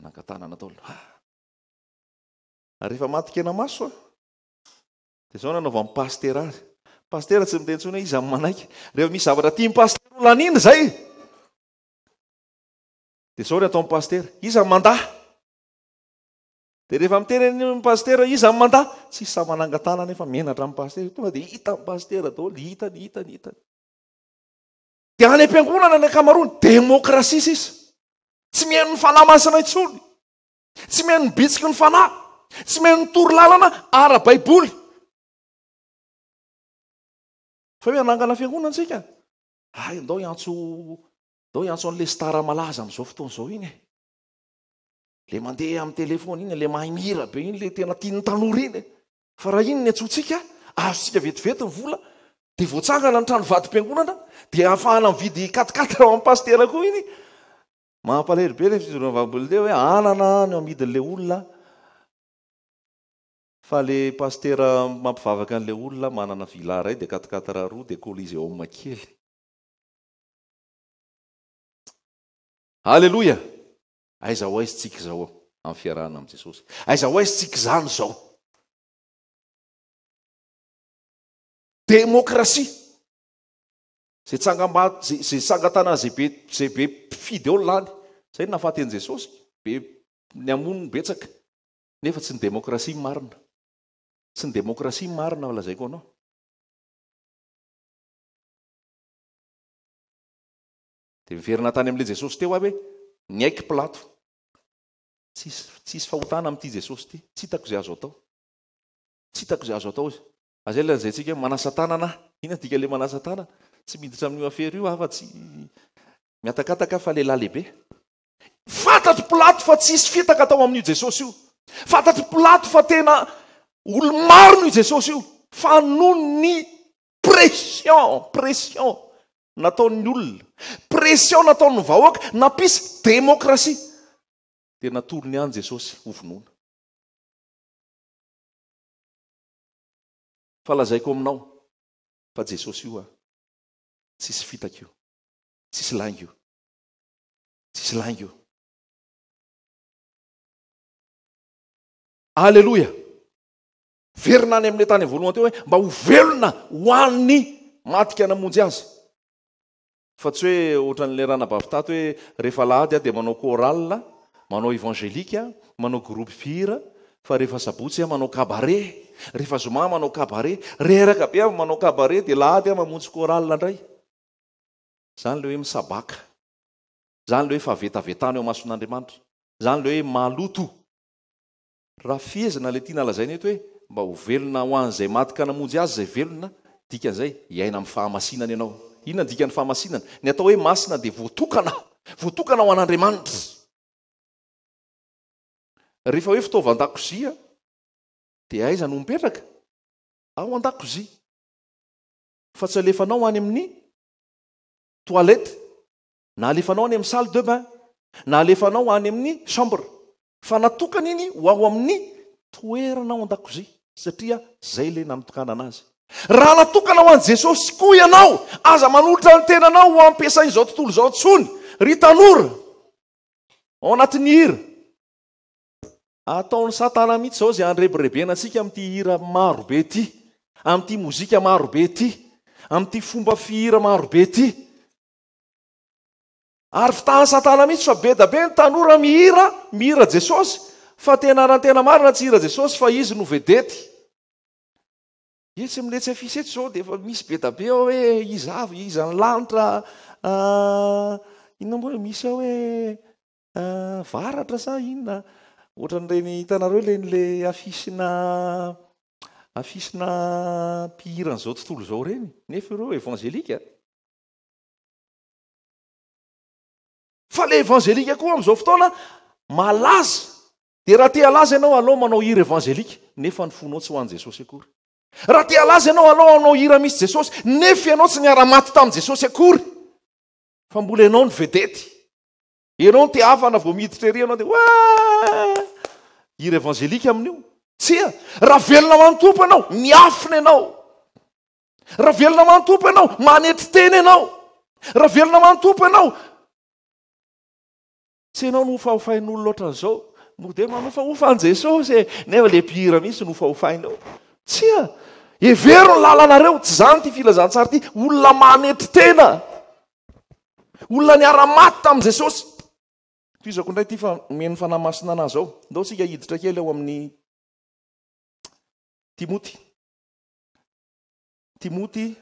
Nankatanana daholo. Ah. Ary rehefa matin-kenamaso a, dia izao no anaovan'ny pasitera azy. Pasitera tsy miteny intsony hoe iza no manaiky. Rehefa misy zavatra tian'ny pasitera ho laniana izay, dia izao ny ataon'ny pasitera, iza no mandà? Dia rehefa miteny ny pasitera, iza no mandà? Tsisy sahy manangan-tanana nefa menatra amin'ny pasitera. Tonga dia hitan'ny pasitera daholo, hitany, hitany, hitany. Dia any am-piangonana ny ankamaroany, demokrasia sisa. Tsy mihaino ny fanahy masina intsony. Tsy mihaino ny bitsiky ny fanahy. Tsy mihaino ny toro lalana ara-baiboly. Fa hoe hanangana fiangonana tsika? Hay, ndao hiantso, ndao hiantso an'ilay star malaza amin'izao fotoana izao iny e. Le mandeha amin'ny téléphone iny, le mahay mihira be iny, le tena tian'ny tanora iny e. Fa raha iny ny antsointsika, azontsika vetivety ny vola, dia voatsangana ny trano vadim-piangonana, dia ahafahana mividy quatre-quatre ao amin'ny pasitera koa iny. Mampalahelo be ilay fijoroana vavolombelona hoe anana no amidin'ilay olona, fa le pasitera mampivavaka an'ilay olona manana villa iray dia quatre-quatre roa dia coliseum kely. Aleloia! Aiza ho aiza tsika izao amin'ny fiarahana amin'i Jesosy? Aiza ho aiza tsika izany izao? Demokrasia. Izay tsangam-bato, izay izay tsangan-tanana izay be izay be mpifidy eo lany. Izay no nahafaty an'i Jesosy. Be ny hamono no betsaka. Nefa tsy ny demokrasia ny marina. Tsy ny demokrasia ny marina lazaiko anao. Dia miverina tany amin'ilay Jesosy teo aho hoe niaiky Pilato. Tsisy tsisy fahotana amin'ity Jesosy ity. Tsy hitako izay azo atao. Tsy hitako izay azo atao izy. Azay ilay lazaintsika hoe manasa tanana aho. Inona dika ilay manasa tanana? Tsy miditra amin'io afera io aho fa tsy mihatakataka aho fa lehilahy lehibe. Fantatr'i Pilato fa tsisy fitaka tao amin'io Jesosy io. Fantatr'i Pilato fa tena olo-marina io Jesosy io. Fa noho ny pression, pression nataon'ny olona, pression nataon'ny vahoaka, nampisy demokrasia, dia natolony ihany Jesosy hovonoina. Fa lazaiko aminao fa Jesosy io a, tsisy fitaka io, tsisy lainga io, tsisy lainga io. Aleloia! Verina any amin'ilay tany voalohany teo hoe mba ho velona ho an'ny matika namonjy azy. Fa tsy hoe ohatran'ilay ranabavy tato hoe rehefa alahady aho dia manao chorale, manao évangélique, manao groupe mpihira, fa rehefa sabotsy aho manao cabaret, rehefa zoma manao cabaret, reraka be aho manao cabaret dia alahady aho mamonjy chorale indray. Izany ilay hoe misabaka. Izany ilay hoe fahavetavetana eo imason'Andriamanitra. Izany ilay hoe maloto. Raha fehezina ilay tiana lazaina eto hoe mba ho velona ho an'izay maty ka namonjy azy izay velona, dikan'izay hiaina amin'ny fahamasinana ianao. Inona ny dikan'ny fahamasinana? Ny atao hoe masina dia voatokana, voatokana ho an'Andriamanitra. Rehefa hoe fitaovan-dakozia dia aiza no mipetraka? Ao an-dakozia. Fa tsy alefanao any amin'ny toilette, na alefanao any amin'ny salle de bain, na alefanao any amin'ny chambre. Fa natokana iny ho ao amin'ny toerana ao an-dakozia, satria izay ilay nanotokanana azy. Raha natokana ho an'i Jesosy koa ianao, aza manolotra ny tenanao ho ampiasain'izao tontolo izao intsony, ry tanora. Ao anatin'ny hira. Ataon'i Satana mihitsy izao izay handrebirebena antsika amin'ity hira maro be ity, amin'ity mozika maro be ity, amin'ity fomba fihira maro be ity. Ary fitahan'i Satana mihitsy fa be da be ny tanora mihira, mihira Jesosy, fa tena raha ny tena marina tsy hira Jesosy fa izy no vedety. Etsy amin'ilay affiche etsy izao dia efa misy be da be ao hoe iza avy, iza ny lanitra, ah, inona moa misy ao hoe ah, varatra sa inona, ohatran'ireny hitanareo ireny le affiche-na affiche-na mpihiran'izao tontolo izao ireny, nefa ireo evangelika. Fa le evangelika koa amin'izao fotoana malaza. Dia raha te halaza ianao, alao manao hira evangelika, nefa ny fonao tsy ho an'i Jesosy akory. Raha te halaza ianao, alao hanao hira misy Jesosy, nefa ianao tsy niara-maty tamin'i Jesosy akory. Fa mbola ianao no vedety. Ianao no te hafana vao miditra ery ianao dia waa! Hira evangelika amin'io. Tsia, raha velona ho an'ny Tompo ianao, miafina ianao. Raha velona ho an'ny Tompo ianao, manetry tena ianao. Raha velona ho an'ny Tompo ianao, tsy ianao no hofahofain'olona ohatran'izao. Mody hoe manofahofa an'i Jesosy e! Nefa ilay mpihira mihitsy no hofahofaina eo. Tsia! Hevero ny lalanareo, tsy izany ity filazantsara ity. Olona manetry tena. Olona niara-maty tamin'i Jesosy. Tohizako indray ity fa omen'ny Fanahy Masina an'ahy izao. Ndao tsika hiditra kely ao amin'ny Timoty. Timoty,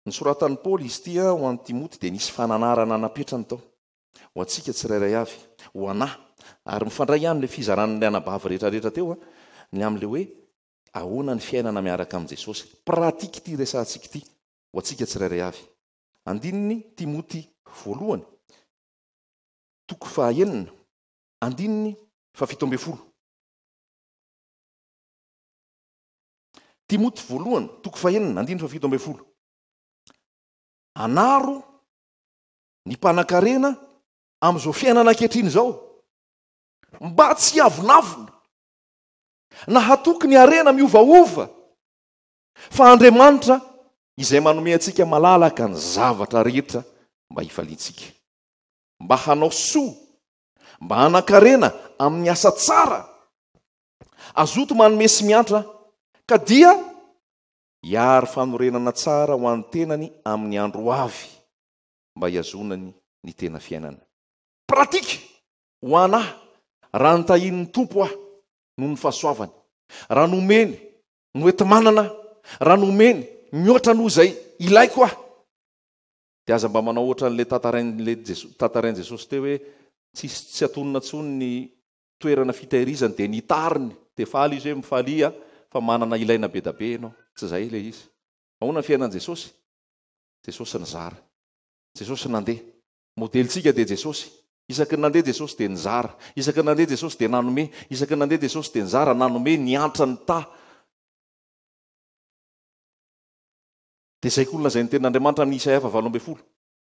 nosoratan'i Paoly izy ity ho an'i Timoty dia nisy fananarana napetrany tao. Ho antsika tsirairay avy, ho an'ahy. Ary mifandray ihany ilay fizaran'ilay anabavy rehetrarehetra teo ny amin'ilay hoe ahoana ny fiainana miaraka amin'i Jesosy. Pratique ity resahantsika ity ho antsika tsirairay avy. Andininy Timoty voalohany, toko fahaenina, andininy fahafito ambin'ny folo. Timoty voalohany, toko fahenina, andininy fahafito ambin'ny folo. Anaro ny mpanankarena amin'izao fiainana ankehitriny izao, mba tsy hiavonavona, na hatoky ny harena miovaova, fa Andriamanitra izay manome antsika malalaka ny zavatra rehetra mba hifaliantsika, mba hanao soa, mba hanan-karena amin'ny asa tsara, azoto manome sy miantra, ka dia hiary fanorenana tsara ho an'ny tenany amin'ny andro ho avy, mba hihazonany ny tena fiainana. Pratique ho an'ahy, raha notahian'ny Tompo aho noho ny fahasoavany, raha nomeny no enti-manana aho, raha nomeny mihoatra noho izay ilaiko aho, dia aza mba manao ohatran'ilay tantarain'ilay Jeso- tantarain'i Jesosy teo hoe tsisy tsy atonina intsony ny toerana fitahirizany dia nitariny, dia faly izy hoe mifalia fa manana ilaina be da be ianao. Tsy izay ilay izy. Ahoana ny fiainan'i Jesosy? Jesosy nizara. Jesosy nandeha. Modelintsika dia Jesosy. Isaky ny nandeha Jesosy dia nizara. Isaky ny nandeha Jesosy dia nanome. Isaky ny nandeha Jesosy dia nizara, nanome, niantra, nitaha. Dia izay koa no lazain'ny tenin'Andriamanitra amin'ny Isaia faha 18.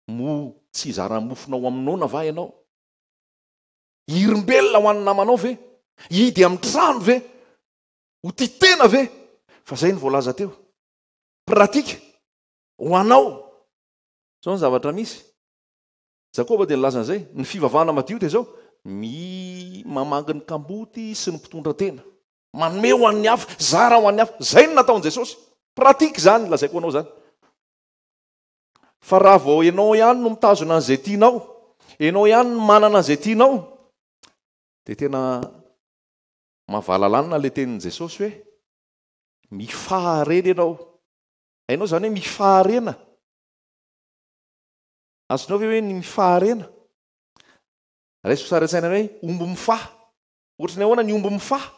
Moa tsy hizara mofonao amin'ny noana va ianao? Hirimbelona ho an'ny namanao ve? Hihidy amin'ny trano ve? Ho tia tena ve? Fa izay no voalaza teo. Pratique. Ho anao. Izao ny zavatra misy. Jakoba dia nilaza an'izay, ny fivavahana madio dia izao, mi mamangy ny kamboty sy ny mpitondra tena. Manome ho an'ny hafa, zara ho an'ny hafa. Izay no nataon'i Jesosy. Pratique izany, lazaiko anao izany. Fa raha vao ianao ihany no mitazona an'izay tianao, ianao ihany no manana an'izay tianao, dia tena mahavalalanina ilay tenin'i Jesosy hoe mifaharena ianao. Hainao izany hoe mifaharena? Azonao ve hoe ny mifaharena? Raisiko sary an-tsaina hoe omby mifaha. Ohatry ny ahoana ny omby mifaha?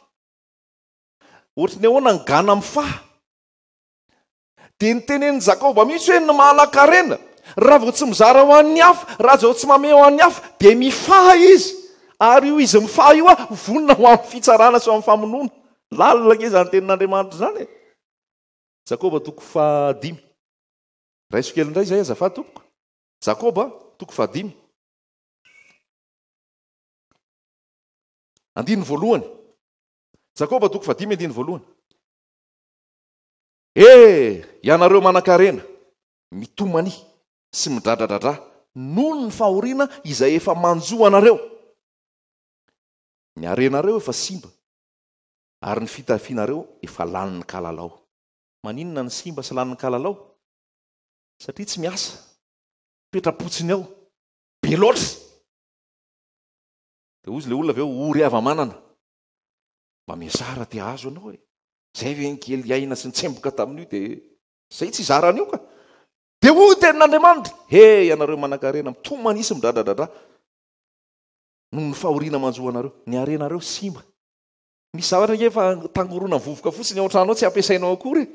Ohatry ny ahoana ny gana mifaha? Dia nitenenin'i Jakoba mihitsy hoe ny manan-karena, raha vao tsy mizara ho an'ny hafa, raha vao tsy mamehy ho an'ny hafa, dia mifaha izy. Ary io izy mifaha io, vonona ho amin'ny fitsarana sy ho amin'ny famonoana. Lalina ange izany tenin'Andriamanitra izany e! Jakoba toko fahadimy. Raiso kely indray izay azafady tompoko. Jakoba toko fahadimy. Andininy voalohany. Jakoba toko fahadimy andininy voalohany. E, ianareo manankarena, mitomania sy midradradradra noho ny fahoriana izay efa manjo anareo. Ny harenareo efa simba ary ny fitafianareo efa lanin'ny kalalao. Maninona ny simba sy lanin'ny kalalao? Satria tsy miasa, mipetra-potsiny ao, be loatra. Dia hozy ilay olona avy eo, ory hava-manana. Mba miazara te hahazo anao e. Zay ve ny kely aina sy nitsemboka tamin'io dia zay tsy hizara an'io ka. Dia hoy ny tenin'Andriamanitra, he ianareo manankarena, mitomania sy midradradradra noho ny fahoriana manjo anareo. Ny harenareo simba. Misy zavatra ange fa tangorona vovoka fotsiny ao an-trano ao tsy ampiasainao akory e.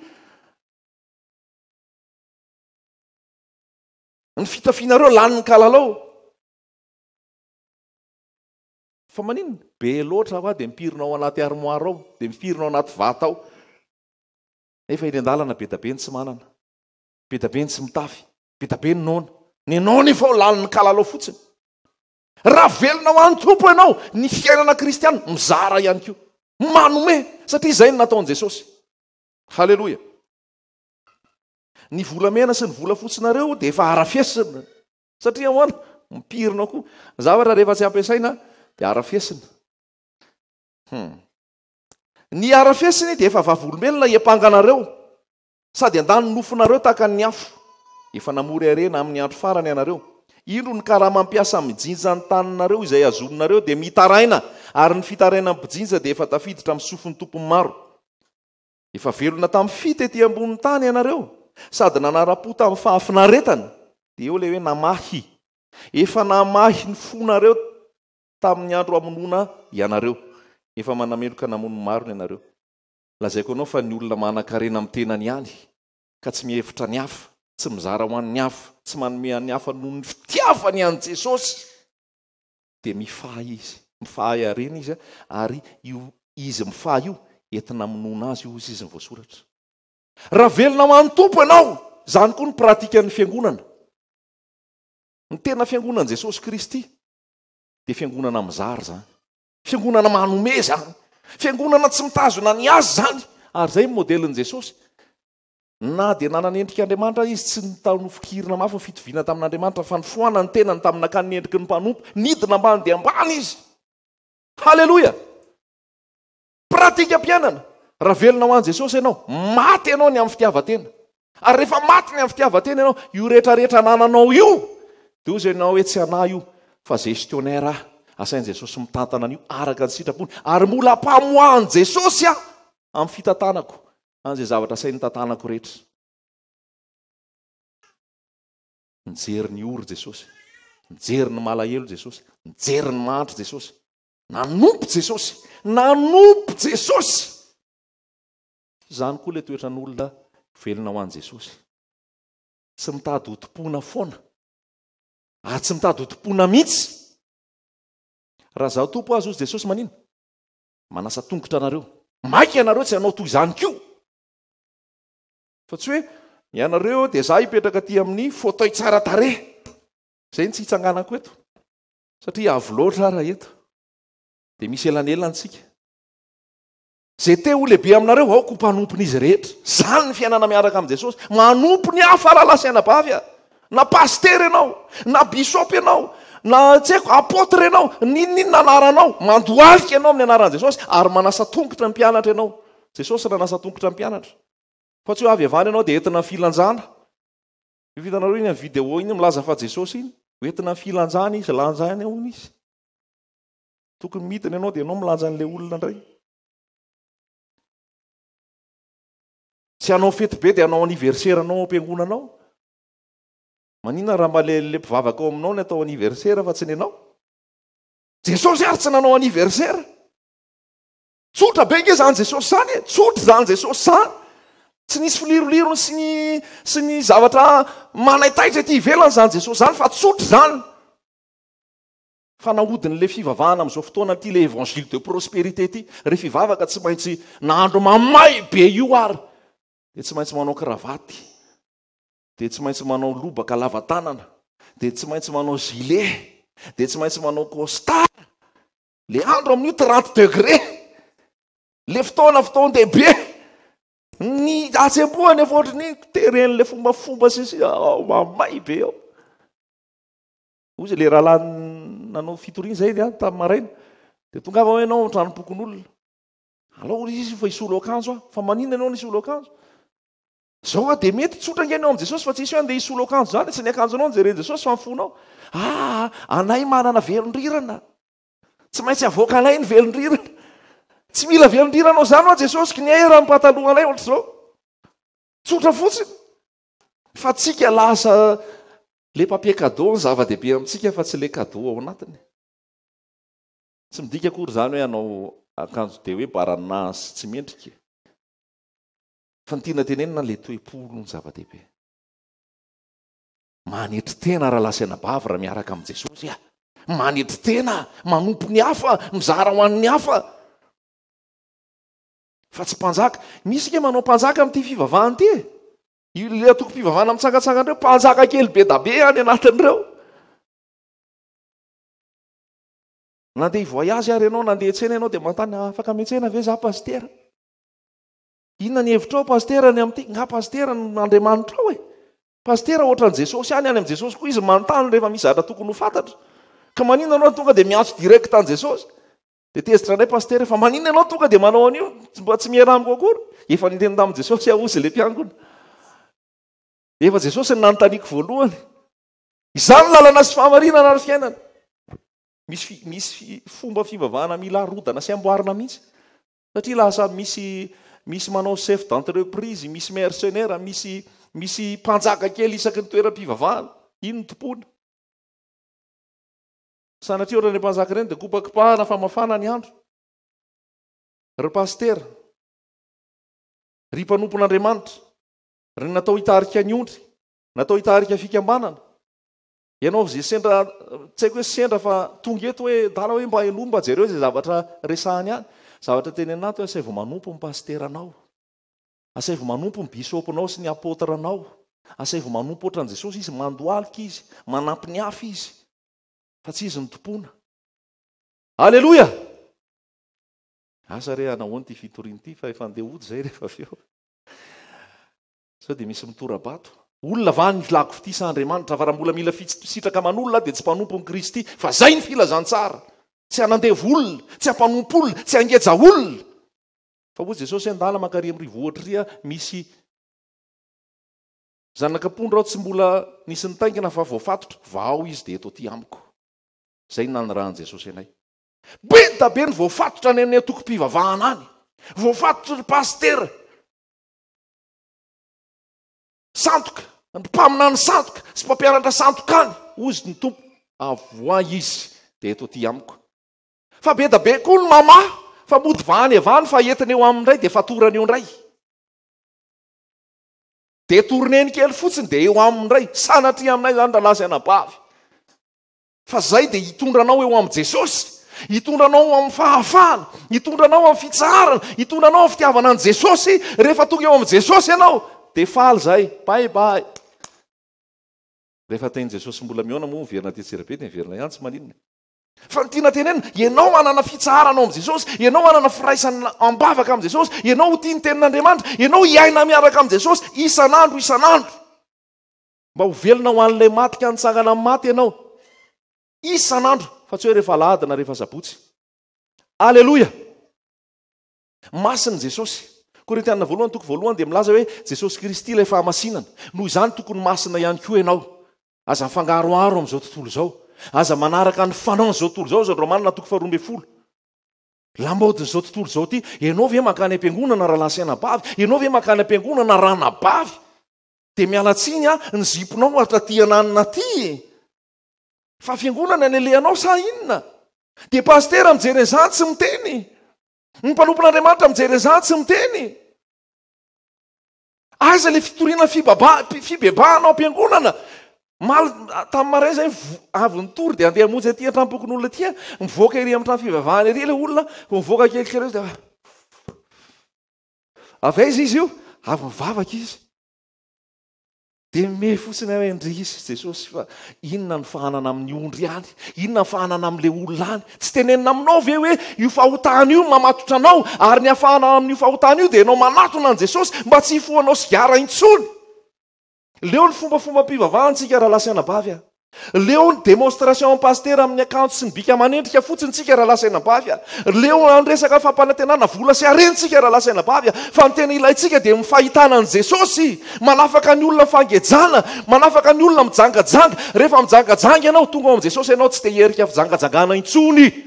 Ny fitafianareo lanin'ny kalalao. Fa maninona? Be loatra hoa dia mipirina ao anaty armoire ao, dia mipirina ao anaty vata ao. Nefa eny an-dalana be da be ny tsy manana, be da be ny tsy mitafy, be da be ny noana. Ny anao nefa ao lanin'ny kalalao fotsiny. Raha velona ho an'ny Tompo ianao, ny fiainana kristiana, mizara ihany koa. Manome, satria izay no nataon'i Jesosy. Haleloia. Ny volamena sy ny volafotsinareo dia efa harafesina. Satria ahoana? Mipirina koa. Zavatra rehefa tsy ampiasaina Dia arafesina. Hum. Ny arafesiny dia efa vavolombelona hiampanga anareo, sady handany ny nofonareo tahaka ny afo. Efa namory harena amin'ny andro farany ianareo. Indro ny karama mpiasa mijinja ny taninareo izay hazoninareo dia mitaraina, ary ny fitarainan'ny mpijinja dia efa tafiditra amin'ny sofin'ny tompon'ny maro. Efa velona tamin'ny fy tety ambonin'ny tany ianareo, sady nanara-po tamin'ny fahafinaretana. Dia eo ilay hoe namahy. Efa namahy ny fonareo tamin'ny andro hamonoana ianareo. Efa manameloka namono ny marina ianareo. Lazaiko anao fa ny olona manan-karena amin'ny tenany ihany, ka tsy mihevitra ny hafa, tsy mizara ho an'ny hafa, tsy manome an'ny hafa noho ny fitiavany an'i Jesosy, dia mifahy izy. Mifahy harena izy, ary io izy mifahy io, entina hamonoana azy, hoy izy ny voasoratra. Raha velona ho an'ny Tompo ianao, izany koa ny pratikan'ny fiangonana. Ny tena fiangonan'i Jesosy Kristy dia fiangonana mizara izany. Fiangonana manome izany. Fiangonana tsy mitazona ny azy izany. Ary izay ny modelin'i Jesosy. Na dia nanana endrika Andriamanitra izy, tsy notao-nofikirina mafy ny fitoviana tamin'Andriamanitra, fa nifohana ny tenany tamin'ny nakany ny endriky ny mpanompo. Nidina ambany dia ambany izy. Haleloia! Pratikam-piainana. Raha velona ho an'i Jesosy ianao, maty ianao ny amin'ny fitiavan-tena. Ary rehefa maty ny amin'ny fitiavan-tena ianao, io rehetrarehetra anananao io, dia hoy ianao hoe tsy anah io, fa gestionnaire aho. Asain'i Jesosy mitantana an'io araka ny sitrapony. Ary mbola ampamoahan'i Jesosy aho amin'ny fitantanako an'izay zavatra asainy tantanako rehetra. Nijery ny ory Jesosy. Nijery ny malahelo Jesosy. Nijery ny mahantra Jesosy. Nanompo Jesosy. Nanompo Jesosy. Izany koa ilay toetran'olona velona ho an'i Jesosy. Tsy mitady ho tompoina foana. Ary tsy mitady ho tompoina mihitsy. Raha izaho tompo aza hozy Jesosy manina? Manasa tongotra anareo. Maika ianareo tsy hanao toy izany koa. Fa tsy hoe ianareo dia izaho hipetraka aty amin'ny fauteuil tsara tarehy. Izay no tsy hitsanganako eto. Satria avo loatra raha eto. Dia misy elanelana tsika. Izay te ho lehibe aminareo, aoka ho mpanompon'izy rehetra. Izany ny fiainana miaraka amin'i Jesosy. Manompo ny hafa rahalahy sy anabavy a. Na pasitera ianao, na bishop ianao, na tsy haiko, apôtre ianao, n'inon'inona anaranao, mandohalika ianao amin'ny anaran'i Jesosy ary manasa tongotra ny mpianatra ianao. Jesosy nanasa tongotra ny mpianatra. Fa tsy hoe avy avy any ianao dia entina filanjana. Io hitanareo iny amin'ny vidéo iny milaza fa Jesosy iny, hoentina amin'ny filanjana izy, lanjaina hono izy. Tokony midina ianao dia ianao milanja an'ilay olona indray. Tsy hanao fety be dia hanao anniversaire anao ao am-piangonana ao. Maninona raha mba le le mpivavaka ao aminao ny atao anniversaire fa tsy ny anao? Jesosy ary tsy nanao anniversaire. Tsotra be nge zany Jesosy zany e! Tsotra zany Jesosy zany. Tsy nisy filirolirony sy ny sy ny zavatra manaitaitra ety ivelany zany Jesosy zany fa tsotra zany. Fa nahodin'le fivavahana amin'izao fotoana ity le évangile de prospérité ity. Rehefa hivavaka tsy maintsy na andro mamay be io ary dia tsy maintsy manao kravaty. Dia tsy maintsy manao lobaka lava tanana. Dia tsy maintsy manao gilet. Dia tsy maintsy manao costard. Le andro amin'io 30 degré. Le fotoana fotoan-dehibe. Ny hatsembohana efa ohatry ny teren'le fombafomba sy sy ao mamay be ao. Hoy izy le rahalahy nanao fitoriana izay dia tamin'ny maraina. Dia tongava hoe ianao an-tranom-pokonolona. Alao hoy izy fa hisolo akanjo aho. Fa maninona ianao no hisolo akanjo? Zao ah dia mety tsotra ange ny ao amin'i Jesosy fa tsisy hoe andeha hisolo akanjo izany, tsy ny akanjonao no jeren'i Jesosy fa ny fonao. Ah, anay manana velon-drirana. Tsy maintsy avoakanay ny velon-drirana. Tsy mila velon-drirana ao izany hoa Jesosy, k'niay raha ny patalohanay ohatr'izao. Tsotra fotsiny. Fa tsika lasa le papier cadeau ny zava-dehibe amintsika fa tsy le cadeau ao anatiny. Tsy midika akory izany hoe hanao akanjo dia hoe barana sy tsy mendrika. Fa ny tiana tenenina le toe-po aloha ny zava-dehibe. Manetry tena rahalahy sy anabavy raha miaraka amin'i Jesosy a. Manetry tena, manompo ny hafa, mizara ho an'ny hafa. Fa tsy mpanjaka. Misy nge manao mpanjaka amin'ity fivavahana ity e. Io le antokom-pivavahana mitsangantsangana ireo, mpanjaka kely be da be any anatin'ireo. Nandeha hi-voyage ary ianao, nandeha hiantsena ianao dia manontany, afaka miantsena ve za pasitera? Inona ny hevitrao pasitera ny amin'ity? Nga pasitera no Andriamanitrao e? Pasitera ohatran'i Jesosy ihany, any amin'i Jesosy koa izy manontany rehefa misy zavatra tokony ho fantatra. Ka maninona ianao tonga dia miantso direct an'i Jesosy? Dia tezitra indray pasitera, fa maninona ianao tonga dia manao an'io? Tsy mba tsy miera amiko akory. Efa niteny tamin'i Jesosy aho hozy ilay mpiangona. Efa Jesosy no nanontaniako voalohany. Izany lalana sy fahamarinana ary fiainana. Misy misy fomba fivavahana mila arodana sy amboarina mihitsy. Satria lasa misy misy manao chef d'entreprise, misy mercenaire, misy misy mpanjaka kely isaky ny toeram-pivavahana. Iny no tompoina. Sanatria ohatran'ireny mpanjaka ireny dia kopakopahana fa mafana ny andro. Ry pasitera, ry mpanompon'Andriamanitra, ry natao hitarika ny ondry, natao hitarika fikambanana, Ianao izay sendra, tsy haiko hoe sendra fa tonga eto hoe dala hoe mba henoy mba jereo izay zavatra resahany any. Zavatra tenenina ato hoe asaivo manompo ny pasiteranao. Asaivo manompo ny bisopinao sy ny apôtrenao. Asaivo manompo ohatran'i Jesosy izy, mandohalika izy, manampy ny hafa izy. Fa tsy izy no tompoina. Aleloia! Asa re hanahoana ity fitoriana ity fa efa andeha hody izay rehefa avy eo. Sao dia misy mitora-bato? Olona va ny filako fitia sa Andriamanitra? Fa raha mbola mila sitraka aman'olona aho dia tsy mpanompon'i Kristy, fa zay ny filazantsara. Tsy hanandevo olona, tsy hampanompo olona, tsy hangeja olona. Fa hoy Jesosy hoe ndana mankary amin'ny rivohitra ry misy zanak'ampondra aho tsy mbola nisy nitaingina fa voafatotra, vahao izy dia eto aty amiko. Zay ny nanirahan'i Jesosy anay. Be da be ny voafatotra any amin'ny antokom-pivavahana any. Voafatotry ny pasitera. Sandoka, ny mpaminany sandoka sy mpampianatra sandoka any, hozy ny Tompo, avoahy izy dia eto aty amiko. Fa be da be koa ny mamaha fa mody vahany avy any fa entiny eo aminy indray dia fatorany eo indray. Dia tourneny kely fotsiny dia eo aminy indray. Sanatria aminay izany rahalahy sy anabavy. Fa zay dia hitondra anao eo amin'i Jesosy, hitondra anao amin'ny fahafahana, hitondra anao amin'ny fitsaharana, hitondra anao amin'ny fitiavana an'i Jesosy. Rehefa tonga eo amin'i Jesosy ianao, dia faly zay. Bye bye. Rehefa tenin'i Jesosy mbola mihaona moa miverina aty Antsirabe dia miverina ihany, tsy maninona. Fa ny tiana tenenina, ianao hanana fitsaharana ao amin'i Jesosy, ianao hanana firaisana am-bavaka amin'i Jesosy, ianao ho tia ny tenin'Andriamanitra, ianao hiaina miaraka amin'i Jesosy isan'andro isan'andro. Mba ho velona ho an'ilay maty ka nitsangana amin'ny maty ianao isan'andro fa tsy hoe rehefa alahady na rehefa sabotsy. Aleloia! Masina Jesosy. Korintiana voalohany toko voalohany dia milaza hoe Jesosy Kristy ilay fahamasinana. Noho izany tokony masina ihany koa ianao. Aza mifangaroharo amin'izao tontolo izao. Aza manaraka ny fanaon'izao tontolo izao, izao Romanina toko faharoa ambin'ny folo. Lamaodin'izao tontolo izao ity. Ianao ve mankany am-piangonana rahalahy sy anabavy? Ianao ve mankany am-piangonana ranabavy? Dia miala tsiny aho, ny ziponao hatraty ananona aty e! Fa fiangonana ny alehanao sa inona? Dia pasitera mijery an'izany tsy miteny. Ny mpanompon'Andriamanitra mijery an'izany tsy miteny. Aiza ilay fitoriana fibaba, fibebahana ao am-piangonana? Mal, tamin'ny maraina izay avy nitory dia andeha hamonjy aty an-tranom-pokonolona aty, mivoaka ery amin'ny trano fivavahana ery ilay olona, mivoaka kelikely eo dia Avy aiza izy io? Avy mivavaka izy. Dia mimehy fotsiny aho hoe indrisy Jesosy fa inona no fahanana amin'ny ondry any? Inona ny fahanana amin'ilay olona any? Tsy tenenina aminao ve hoe io fahotana io mamatotra anao ary ny hafahana amin'io fahotana io dia ianao manatona an'i Jesosy mba tsy hifohanao sigara intsony? Leo ny fombafombam-pivavahantsika rahalahy sy anabavy a. Leo ny démonstration amin'ny pasitera amin'ny akanjo sy ny bika aman'endrika fotsiny tsika rahalahy sy anabavy a. Leo ny resaka fampanantenana vola sy harena tsika rahalahy sy anabavy a. Fa ny tena ilaintsika dia ny fahitana an'i Jesosy manafaka ny olona fangejana, manafaka ny olona mijangajanga. Rehefa mijangajanga ianao, tonga ao amin'i Jesosy ianao tsy te hierika fijangajangana intsony.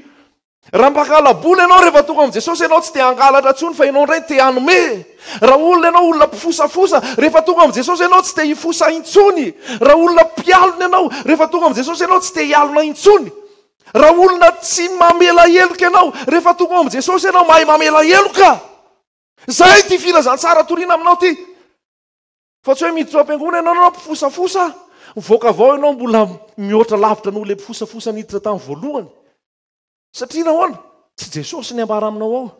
Raha mpangala-bola ianao rehefa tonga amin'i Jesosy ianao tsy te hangalatra intsony fa ianao indray te hanome. Raha olona ianao olona mpifosafosa, rehefa tonga amin'i Jesosy ianao tsy te hifosa intsony. Raha olona mpialona ianao, rehefa tonga amin'i Jesosy ianao tsy te hialona intsony. Raha olona tsy mamela heloka ianao, rehefa tonga ao amin'i Jesosy ianao mahay mamela heloka. Izay ity filazantsara toriana aminao ity. Fa tsy hoe miditra ao am-piangonana ianao ianao mpifosafosa, mivoaka avy ao ianao mbola mihoatra lavitra noho ilay mpifosafosa niditra tamin'ny voalohany. Satria nahoana? Tsy Jesosy ny ambara aminao ao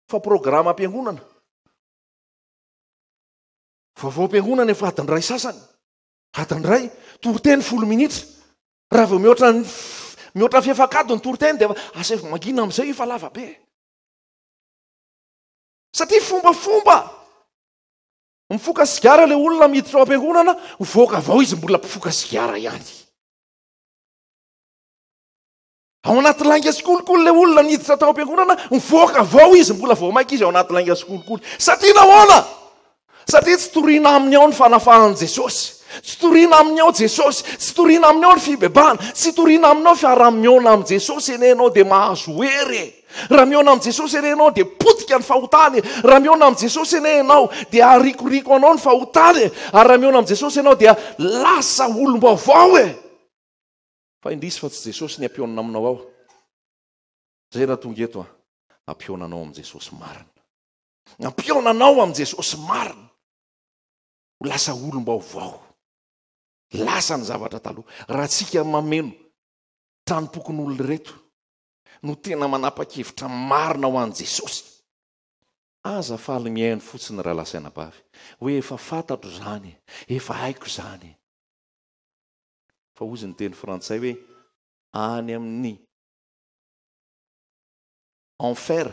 fa programam-piangonana. Vaovaom-piangonana efa adiny iray sasany. Adiny iray, toriteny folo minitra. Raha vao mihoatra ny mihoatra ny fefak'adiny ny toriteny dia asaivo mangina amin'izay io fa lava be. Satria fombafomba. Mifoka sigara ilay olona miditra ao am-piangonana, mivoaka avy ao izy mbola mpifoka sigara ihany. Ao anaty lainga sy kolikoly ilay olona niditra tao am-piangonana, mivoaka avy ao izy, mbola vao mainka izy ao anaty lainga sy kolikoly. Satria nahoana? Satria tsy toriana aminy ao ny fanafahan'i Jesosy. Tsy toriana aminy ao Jesosy. Tsy toriana aminy ao ny fibebahana. Tsy toriana aminy ao fiaraha-mihaona amin'i Jesosy anie ianao dia mahazo hery e. Raha mihaona amin'i Jesosy anie ianao dia potika ny fahotana e. Raha mihaona amin'i Jesosy anie ianao dia arikoriko anao ny fahotana e. Ary raha mihaona amin'i Jesosy ianao dia lasa olom-baovao e. Fa indrisy fa tsy Jesosy ny ampihaonina aminao ao. Zay raha tonga eto a, ampihaona anao amin'i Jesosy marina. Ampihaona anao amin'i Jesosy marina. Ho lasa olom-baovao. Lasa ny zavatra taloha. Raha tsika mameno tranom-pokonolona ireto no tena manapa-kevitra marina ho an'i Jesosy. Aza faly mihaino fotsiny rahalahy sy anabavy hoe efa fantatro izany, efa haiko izany. Fa hozy ny teny frantsay hoe any amin'ny enfer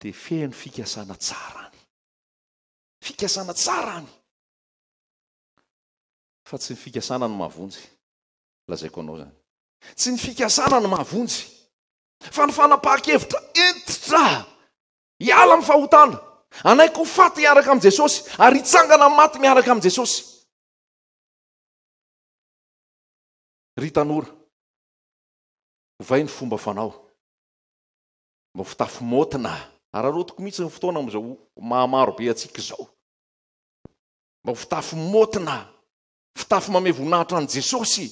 dia feno fikasana tsara any. Fikasana tsara any. Fa tsy ny fikasana no mahavonjy. Lazaiko anao izany. Tsy ny fikasana no mahavonjy. Fa ny fanapahan-kevitra hentitra hiala amin'ny fahotana, hanaiky ho faty hiaraka amin'i Jesosy ary hitsangana amin'ny maty miaraka amin'i Jesosy. Ry tanora, ovay ny fomba fanao mba ho fitafy maotina. Araraotiko mihitsy ny fotoana amin'izao maha-maro be antsika izao. Mba ho fitafy maotina, fitafy mamehy voninahitra an'i Jesosy,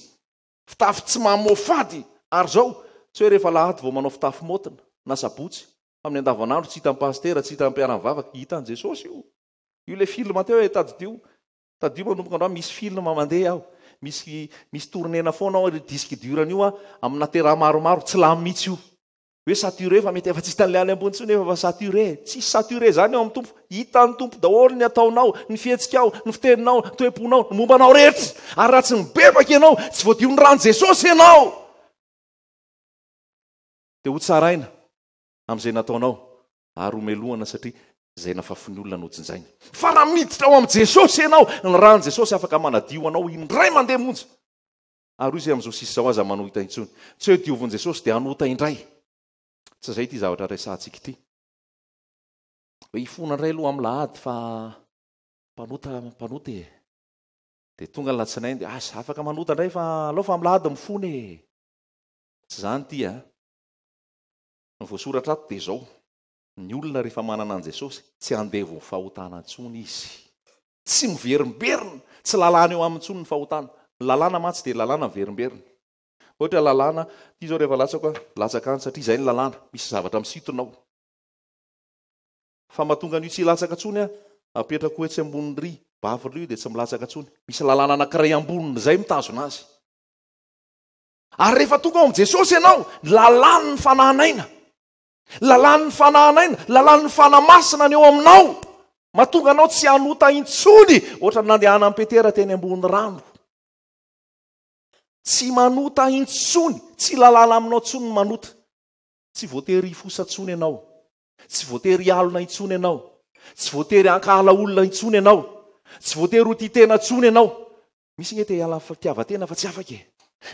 fitafy tsy mamoafady. Ary izao, tsy hoe rehefa alahady vao manao fitafy maotina, na sabotsy, fa amin'ny andavanandro tsy hitan'ny pasitera, tsy hitan'ny mpiara-mivavaka, hitan'i Jesosy io. Io ilay film teo e, tadidio. Tadidio manomboka androany misy film mandeha aho, misy misy tournena foana ao, disque dur an'io a, amina tera maromaro, tsy lany mihitsy io. Hoe saturé fa mety efa tsy hitan'ilay any ambony intsony efa fa saturé. Tsisy saturé zany eo amin'ny Tompo. Hitan'ny Tompo daholo ny ataonao, ny fihetsikao, ny fiteninao, ny toe-ponao, ny momba anao rehetra. Ary raha tsy mibebaka ianao, tsy voadion'ny ran'i Jesosy ianao, dia ho tsaraina amin'izay nataonao. ary homelohana satria izay nafafin'ny olona no jinjainy. Fa raha miditra ao amin'i Jesosy ianao, ny ran'i Jesosy afaka manadio anao indray mandeha monja. Ary hoy izy amin'izao sisa izao aza manohita intsony. Tsy hoe diovin'i Jesosy dia hanota indray. Tsy izay ity zavatra resahantsika ity. Hoe hifona indray aloha amin'ny lahady fa mpanota mpanota e. Dia tonga ny latsinainy dia asa afaka manota indray fa aleo fa amin'ny lahady mifona e. Tsy izany ity a. Ny voasoratra ato dia izao, ny olona rehefa manana an'i Jesosy, tsy andevon'ny fahotana intsony izy. Tsy miverimberina, tsy lalàna eo aminy intsony ny fahotana. Ny lalàna mantsy dia lalàna miverimberina. Ohatra lalàna, ity izao rehefa latsako aho, latsaka any satria izay ny lalàna, misy zavatra misintona ao. Fa mahatonga an'io tsy hilatsaka intsony aho, apetrako etsy ambonin'ny ry, bavy ry io dia tsy milatsaka intsony. Misy lalàna anankiray ambonin'izay mitazona azy. Ary rehefa tonga ao amin'i Jesosy ianao, lalàn'ny fanahin'aina. Lalàn'ny fanahin'aina, lalàn'ny Fanahy Masina ny eo aminao. Mahatonga anao tsy hanota intsony, ohatran'ny nandehanan'i Petera teny ambony rano. Tsy manota intsony, tsy lalàna aminao intsony ny manota. Tsy voatery hifosa intsony ianao. Tsy voatery hialona intsony ianao. Tsy voatery hankahala olona intsony ianao. Tsy voatery ho tia tena intsony ianao. Misy nge te hiala amin'ny fitiavan-tena fa tsy afaka e.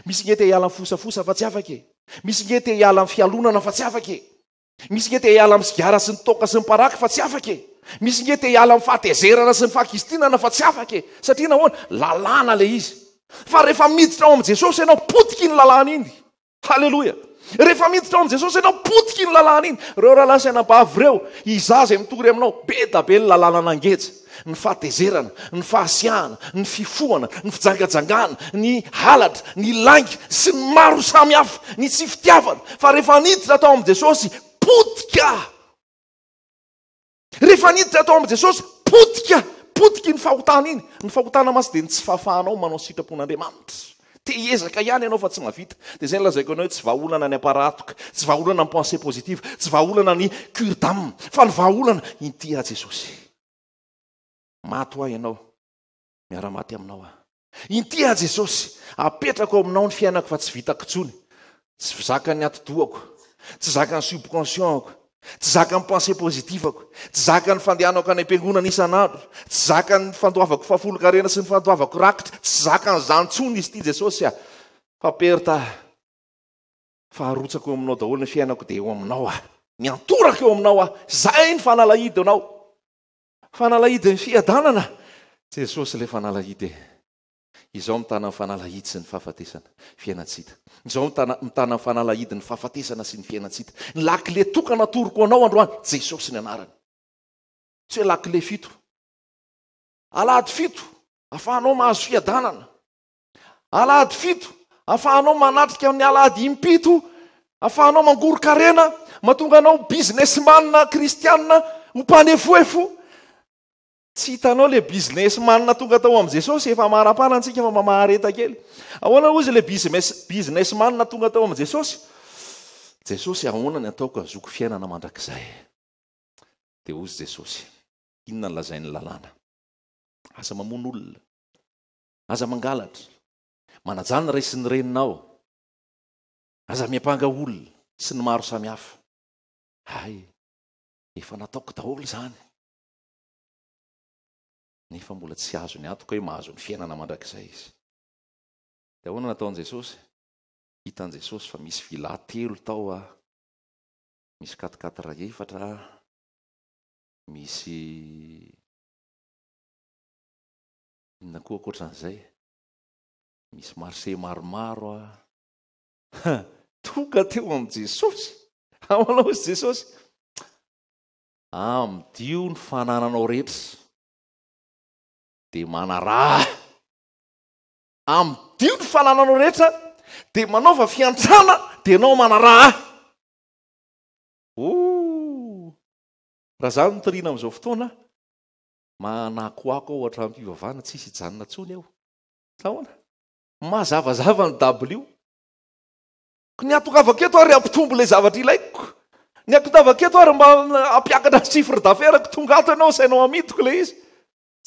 Misy nge te hiala amin'ny fosafosa fa tsy afaka e. Misy nge te hiala amin'ny fialonana fa tsy afaka e. Misy nge te hiala amin'ny sigara sy ny toaka sy ny paraky fa tsy afaka e. Misy nge te hiala amin'ny fahatezerana sy ny fahakizitinana fa tsy afaka e. Satria nahoana? Lalàna ilay izy. Fa rehefa miditra ao amin'i Jesosy ianao, potika iny lalàna iny. Haleloia! Rehefa miditra ao amin'i Jesosy ianao, potika iny lalàna iny. Ireo rahalahy sy anabavy ireo, izaho izay mitory aminao, be da be ny lalàna nangeja. Ny fahatezerana, ny fahasiahana, ny fifohana, ny fijangajangana, ny halatra, ny lainga, sy ny maro samihafa, ny tsy fitiavana. Fa rehefa niditra tao amin'i Jesosy, potika! Rehefa niditra tao amin'i Jesosy, potika, potika iny fahotana iny. Ny fahotana mantsy dia ny tsy fahafahanao manao sitrapon'Andriamanitra. Te hiezaka ihany ianao fa tsy mahavita. Dia izay no lazaiko anao hoe tsy vahaolana ny aparatoka, tsy vahaolana ny pensée positive, tsy vahaolana ny cure d'âme, fa ny vahaolana inty aho Jesosy. Maty ho ahy ianao. Miara-maty aminao aho. Inty aho Jesosy, apetrako ao aminao ny fiainako fa tsy vitako intsony. Tsy zakan'ny atidohako, tsy zakan'ny subconscient-ko, tsy zakan'ny pensée positive-ko, tsy zakan'ny fandehanako any am-piangonana isan'andro, tsy zakan'ny fandoavako fahafolonkarena sy ny fandoavako rakitra, tsy zakan'izany intsony izy ity Jesosy a! Fa perte aho. Fa arotsako eo aminao daholo ny fiainako dia eo aminao aho. Miantoraka eo aminao aho. Izay ny fanalahidinao. Fanalahidin'ny fiadanana. Jesosy ilay fanalahidy e. Izao mitana ny fanalahidy sy ny fahafatesana, fiainan-tsy hita. Izao mitana, mitana ny fanalahidy ny fahafatesana sy ny fiainan-tsy hita. Ny lakile tokana atoroko anao androany, Jesosy ny anarany. Tsy hoe lakile fito. Alahady fito, afahanao mahazo fiadanana. Alahady fito, afahanao manatrika ny alahady impito, afahanao mangoron-karena, mahatonga anao businessman kristiana ho mpanefoefo. Tsy hitanao le businessman tonga tao amin'i Jesosy, efa maharapana antsika fa mba mahareta kely. Ahoana hozy le business businessman tonga tao amin'i Jesosy? Jesosy ahoana ny ataoko hazoako fiainana mandrakizay? Dia hozy Jesosy, inona ny lazain'ny lalàna? Aza mamono olona. Aza mangalatra. Manajà ny ray sy ny reninao. Aza miampanga olona sy ny maro samihafa. Hay, efa nataoko daholo izany. Nefa mbola tsy azony antoka hoe mahazo ny fiainana mandrakizay izy. Dia ahoana nataon'i Jesosy? Hitan'i Jesosy fa misy villa telo tao, misy quatre-quatre efatra, misy Inona koa ankoatran'izay? Misy marché maromaro a. Tonga teo amin'i Jesosy. Ahoana hozy Jesosy? Amidio ny fanananao rehetra. Dia manaraha. Amidio ny fanananao rehetra, dia manaova fiantrana, dia ianao manaraha. Oh! Raha izaho no toriana amin'izao fotoana, Manakoako ao an-tranom-pivavahana tsisy hijanona intsony aho. Sa ahoana? Mazavazava ny dabilio. Ko ny hatongavako eto ary hampitombo ilay zavatra ilaiko. Ny hatongavako eto ary mba hampiakatra ny chiffre d'affaires-ko. Tonga ato ianao, sainao amidiko ilay izy.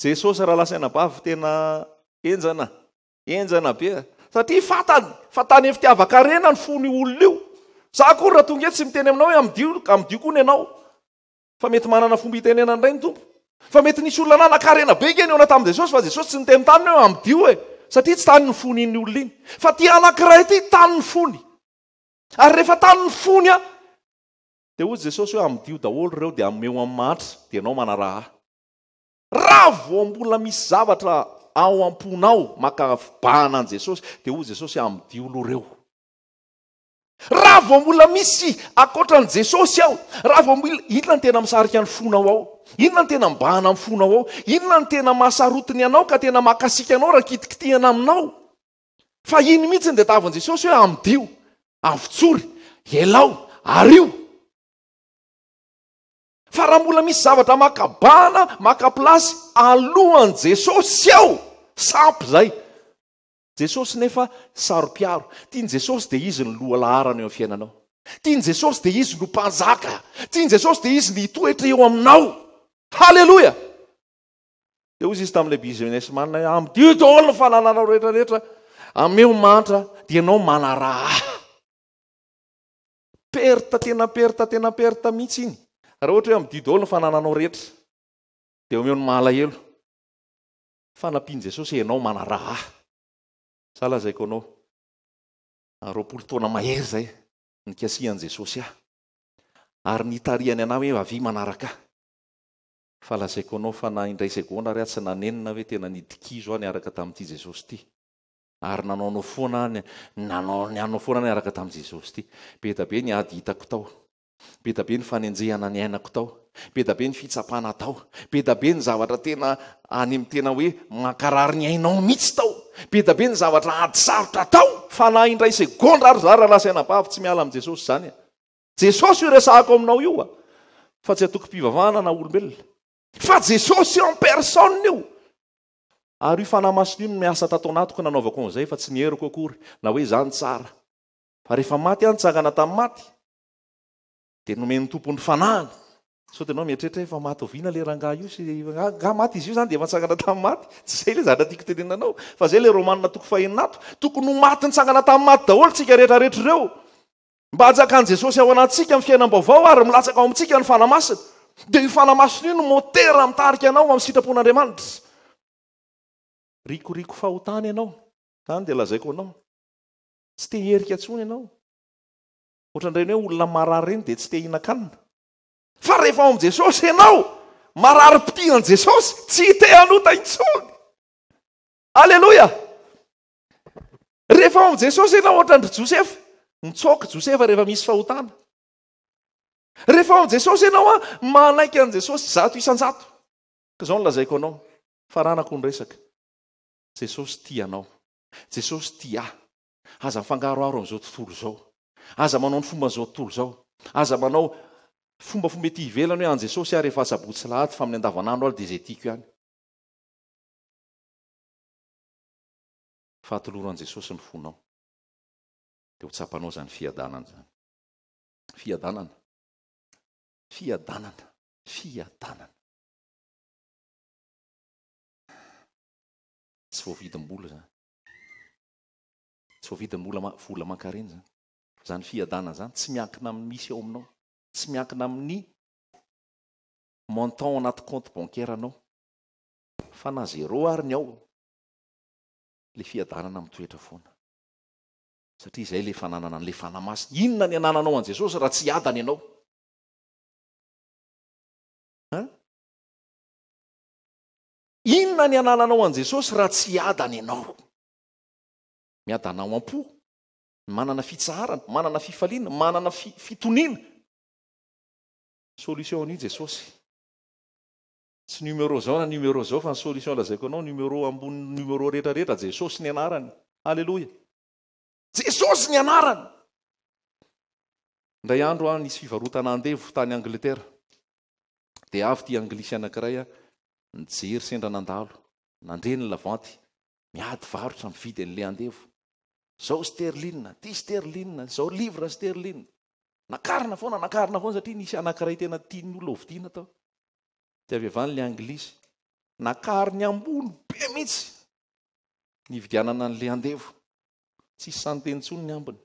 Jesosy rahalahy sy anabavy tena henjana, henjana be. Satria fantany fa tany amin'ny fitiavan-karena ny fon'io olona io. Za akory raha tonga eto tsy miteny aminao hoe amidio, amidio koa ny anao. Fa mety manana fomba hitenenana indray ny Tompo. Fa mety nisy olona nanan-karena be nge nihaona tamin'i Jesosy fa Jesosy tsy niteny taminy hoe amidio e! Satria tsy tany ny fony iny olona iny. Fa ity anankiray ity tany ny fony. Ary rehefa tany ny fony an, dia hoy Jesosy hoe amidio daholo ireo dia ameo amin'ny mahantra dia ianao manaraha ahy. Raha vao mbola misy zavatra ao am-ponao maka fibahana an'i Jesosy dia hoy Jesosy amidio aloha ireo. Raha vao mbola misy ankoatra an'i Jesosy ao, raha vao mbola, inona no tena misarika ny fonao ao? Inona no tena mibahana amin'ny fonao ao? Inona no tena mahasarotiny anao ka tena mahakasika anao raha kitikitihana aminao? Fa iny mihitsy no tadiavin'i Jesosy hoe amidio, avotsory, elao, ario. Fa raha mbola misy zavatra maka bahana, maka place alohan'i Jesosy ao, sampy izay. Jesosy nefa saro-piaro. Tian'i Jesosy dia Izy no loha laharana eo amin'ny fiainanao. Tian'i Jesosy dia Izy no mpanjaka. Tian'i Jesosy dia Izy no hitoetra eo aminao. Haleloia! Dia hoy izy tamin'ilay businessman, amidio daholo ny fanananao rehetra rehetra, ameo mantra, dia ianao manaraha ahy. Perte tena perte tena perte mihitsy iny. Raha ohatra hoe amidio daholo ny fanananao rehetra, dia omeo ny mahalahelo. Fanampian'i Jesosy ianao manaraha ahy. Za lazaiko anao, 20 taona mahery izay nikasihan'i Jesosy ahy ary nitarihany anah hoe avia manaraka ahy. Fa lazaiko anao fa na indray segondra ary aho tsy nanenina hoe tena nidikizo aho niaraka tamin'ity Jesosy ity. Ary nanaonao foana aho, nanao ny foana aho niaraka tamin'i Jesosy ity. Be da be ny ady hitako tao. Be da be ny fanenjehana niainako tao, be da be ny fitsapana tao, be da be ny zavatra tena any amin'ny tena hoe mankarary ny ainao mihitsy tao, be da be ny zavatra ady sarotra tao, fa na indray segondra ary za rahalahy sy anabavy tsy miala amin'i Jesosy izany a! Jesosy io resahako aminao io a! Fa tsy antokom-pivavahana na olombelona. Fa Jesosy en personne io! Ary io Fanahy Masina io no miasa tato anatiko nanaovako an'izay fa tsy ny heriko akory na hoe za no tsara. Fa rehefa maty aho nitsangana tamin'ny maty, Dia nomen'ny Tompo ny fanahiny. Sao dia ianao mieritreritra hoe efa maty oviana ilay rangahy io sy angaha maty izy io izany dia efa nitsangana tamin'ny maty. Tsy izay ilay zavatra tiako tenenina anao fa izay ilay Romana toko fahenina ato. Tokony ho maty nitsangana tamin'ny maty daholo tsika rehetra rehetra ireo. Mba hanjakan'i Jesosy ao anatintsika ny fiainam-baovao ary milatsaka ao amintsika ny Fanahy Masina. Dia io Fanahy Masina io no motera mitarika anao amin'ny sitrapon'Andriamanitra. Rikoriko fahotana ianao. Izany dia lazaiko anao. Tsy te hiherika intsony ianao. Ohatran'ireny hoe olona marary ireny dia tsy te hihinan-kanina. Fa rehefa ao amin'i Jesosy ianao, marary mpitia an'i Jesosy, tsy te hanota intsony. Aleloia! Rehefa ao amin'i Jesosy ianao ohatran-dry Josefa, mitsoaka Josefa rehefa misy fahotana. Rehefa ao amin'i Jesosy ianao a, manaiky an'i Jesosy 100%. Ka izao no lazaiko anao, faranako ny resaka. Jesosy tia anao. Jesosy tia ahy. Aza mifangaroharo amin'izao tontolo izao. Aza manao ny fomban'izao tontolo izao. Aza manao fombafomba ety ivelany hoe an'i Jesosy aho rehefa asabotsy sy lahady fa amin'ny andavanandro aho dia izay tiako ihany. Fa atoloro an'i Jesosy ny fonao. Dia ho tsapanao izany fiadanana izany. Fiadanana. Fiadanana. Fiadanana. Tsy voavidim-bola izany. Tsy voavidim-bola vola aman-karena izany. Izany fiadanana izany tsy miankina amin'ny misy ao aminao. Tsy miankina amin'ny montant ao anaty compte bancaire anao. Fa na zéro ary ny ao, ilay fiadanana mitoetra foana. Satria izay ilay fananana an'ilay Fanahy Masina. Inona ny anananao an'i Jesosy raha tsy hiadana ianao? Hein? Inona ny anananao an'i Jesosy raha tsy hiadana ianao? Miadana ao am-po, manana fitsaharana, manana fifaliana, manana fitoniana. Solution an'io Jesosy. Tsy numéro zao na numéro zao fa ny solution lazaiko anao numéro ambonin'ny numéro rehetra rehetra Jesosy ny anarany. Alléluia. Jesosy ny anarany. Indray andro aho nisy fivarotana andevo tany Angleterre. Dia avy ity anglisy anankiray nijery sendra nandalo, nandre ny lavanty, miady varotra mividy an'ilay andevo. Zao sterline, ty sterline, zao livre sterline. Nakarina foana, nakarina foana satria nisy anankiray tena tian'ny olona hovidiana tao. Dia avy avy any ilay anglisy. Nakariny ambony be mihitsy ny hividianana an'ilay andevo. Tsisy sahy niteny intsony ny ambiny.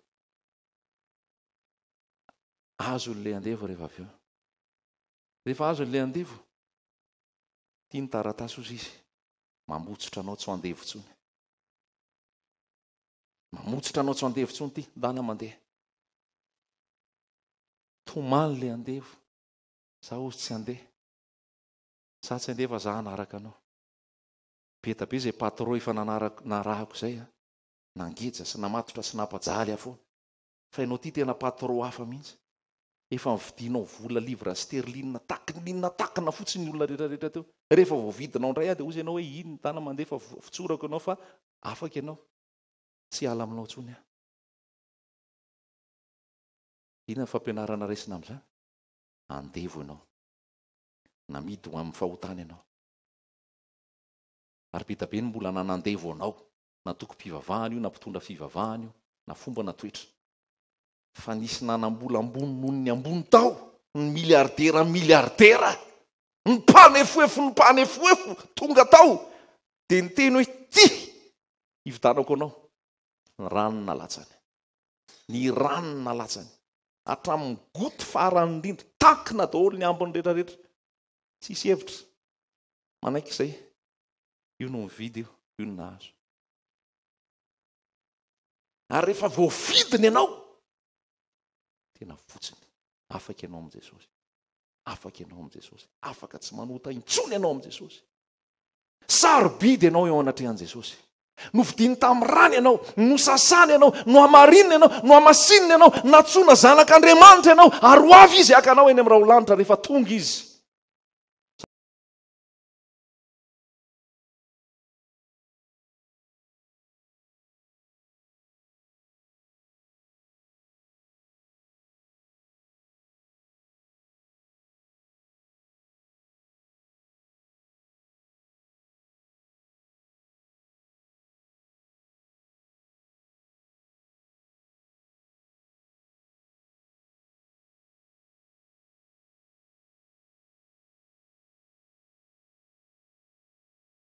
Azon'ilay andevo rehefa avy eo. Rehefa azon'ilay andevo, tia ny taratasy hozy izy, mamotsotra anao tsy ho andevo intsony. Mamotsotra anao tsy ho andevo intsony ity, ndana mandeha. Tomany ilay andevo. Za hozy tsy handeha. Za tsy handeha fa za hanaraka anao. Be da be izay patron efa nanarako narahako izay a. Nangeja sy namatotra sy nampajaly ahy foana. Fa ianao ity tena patron hafa mihitsy. Efa nividianao vola livre sterline takinina takina fotsiny ny olona rehetra rehetra teo. Rehefa voavidinao indray aho dia hozy ianao hoe iny ny tana mandeha fa fotsorako ianao fa afaka ianao. Tsy hiala aminao intsony aho. Inona ny fampianarana raisina amin'izany? Andevo ianao. Namidy ho amin'ny fahotana ianao. Ary be dia be ny mbola nanandevo anao, na tokom-pivavahana io, na mpitondra fivavahana io, na fomba na toetra. Fa nisy nanam-bola ambony noho ny ambony tao, ny miliardera miliardera, ny mpanefoefo ny mpanefoefo tonga tao, dia niteny hoe ty hividanako anao. Ny rano nalatsany. Ny rano nalatsany. Hatramin'ny goutte farany indrindra, takina daholo ny ambiny rehetra rehetra. Tsisy hevitra. Manaiky izay. Io no mividy io, io no nahazo. Ary rehefa voavidiny ianao, tena fotsiny. Afaka ianao amin'i Jesosy. Afaka ianao amin'i Jesosy. Afaka tsy manota intsony ianao amin'i Jesosy. Sarobidy ianao eo anatrehan'i Jesosy. Novidiny tamin'ny rany ianao, nosasany ianao, nohamarininy ianao, nohamasininy ianao, nantsoina zanak'Andriamanitra ianao, ary ho avy Izy haka anao eny amin'ny raholanitra rehefa tonga Izy.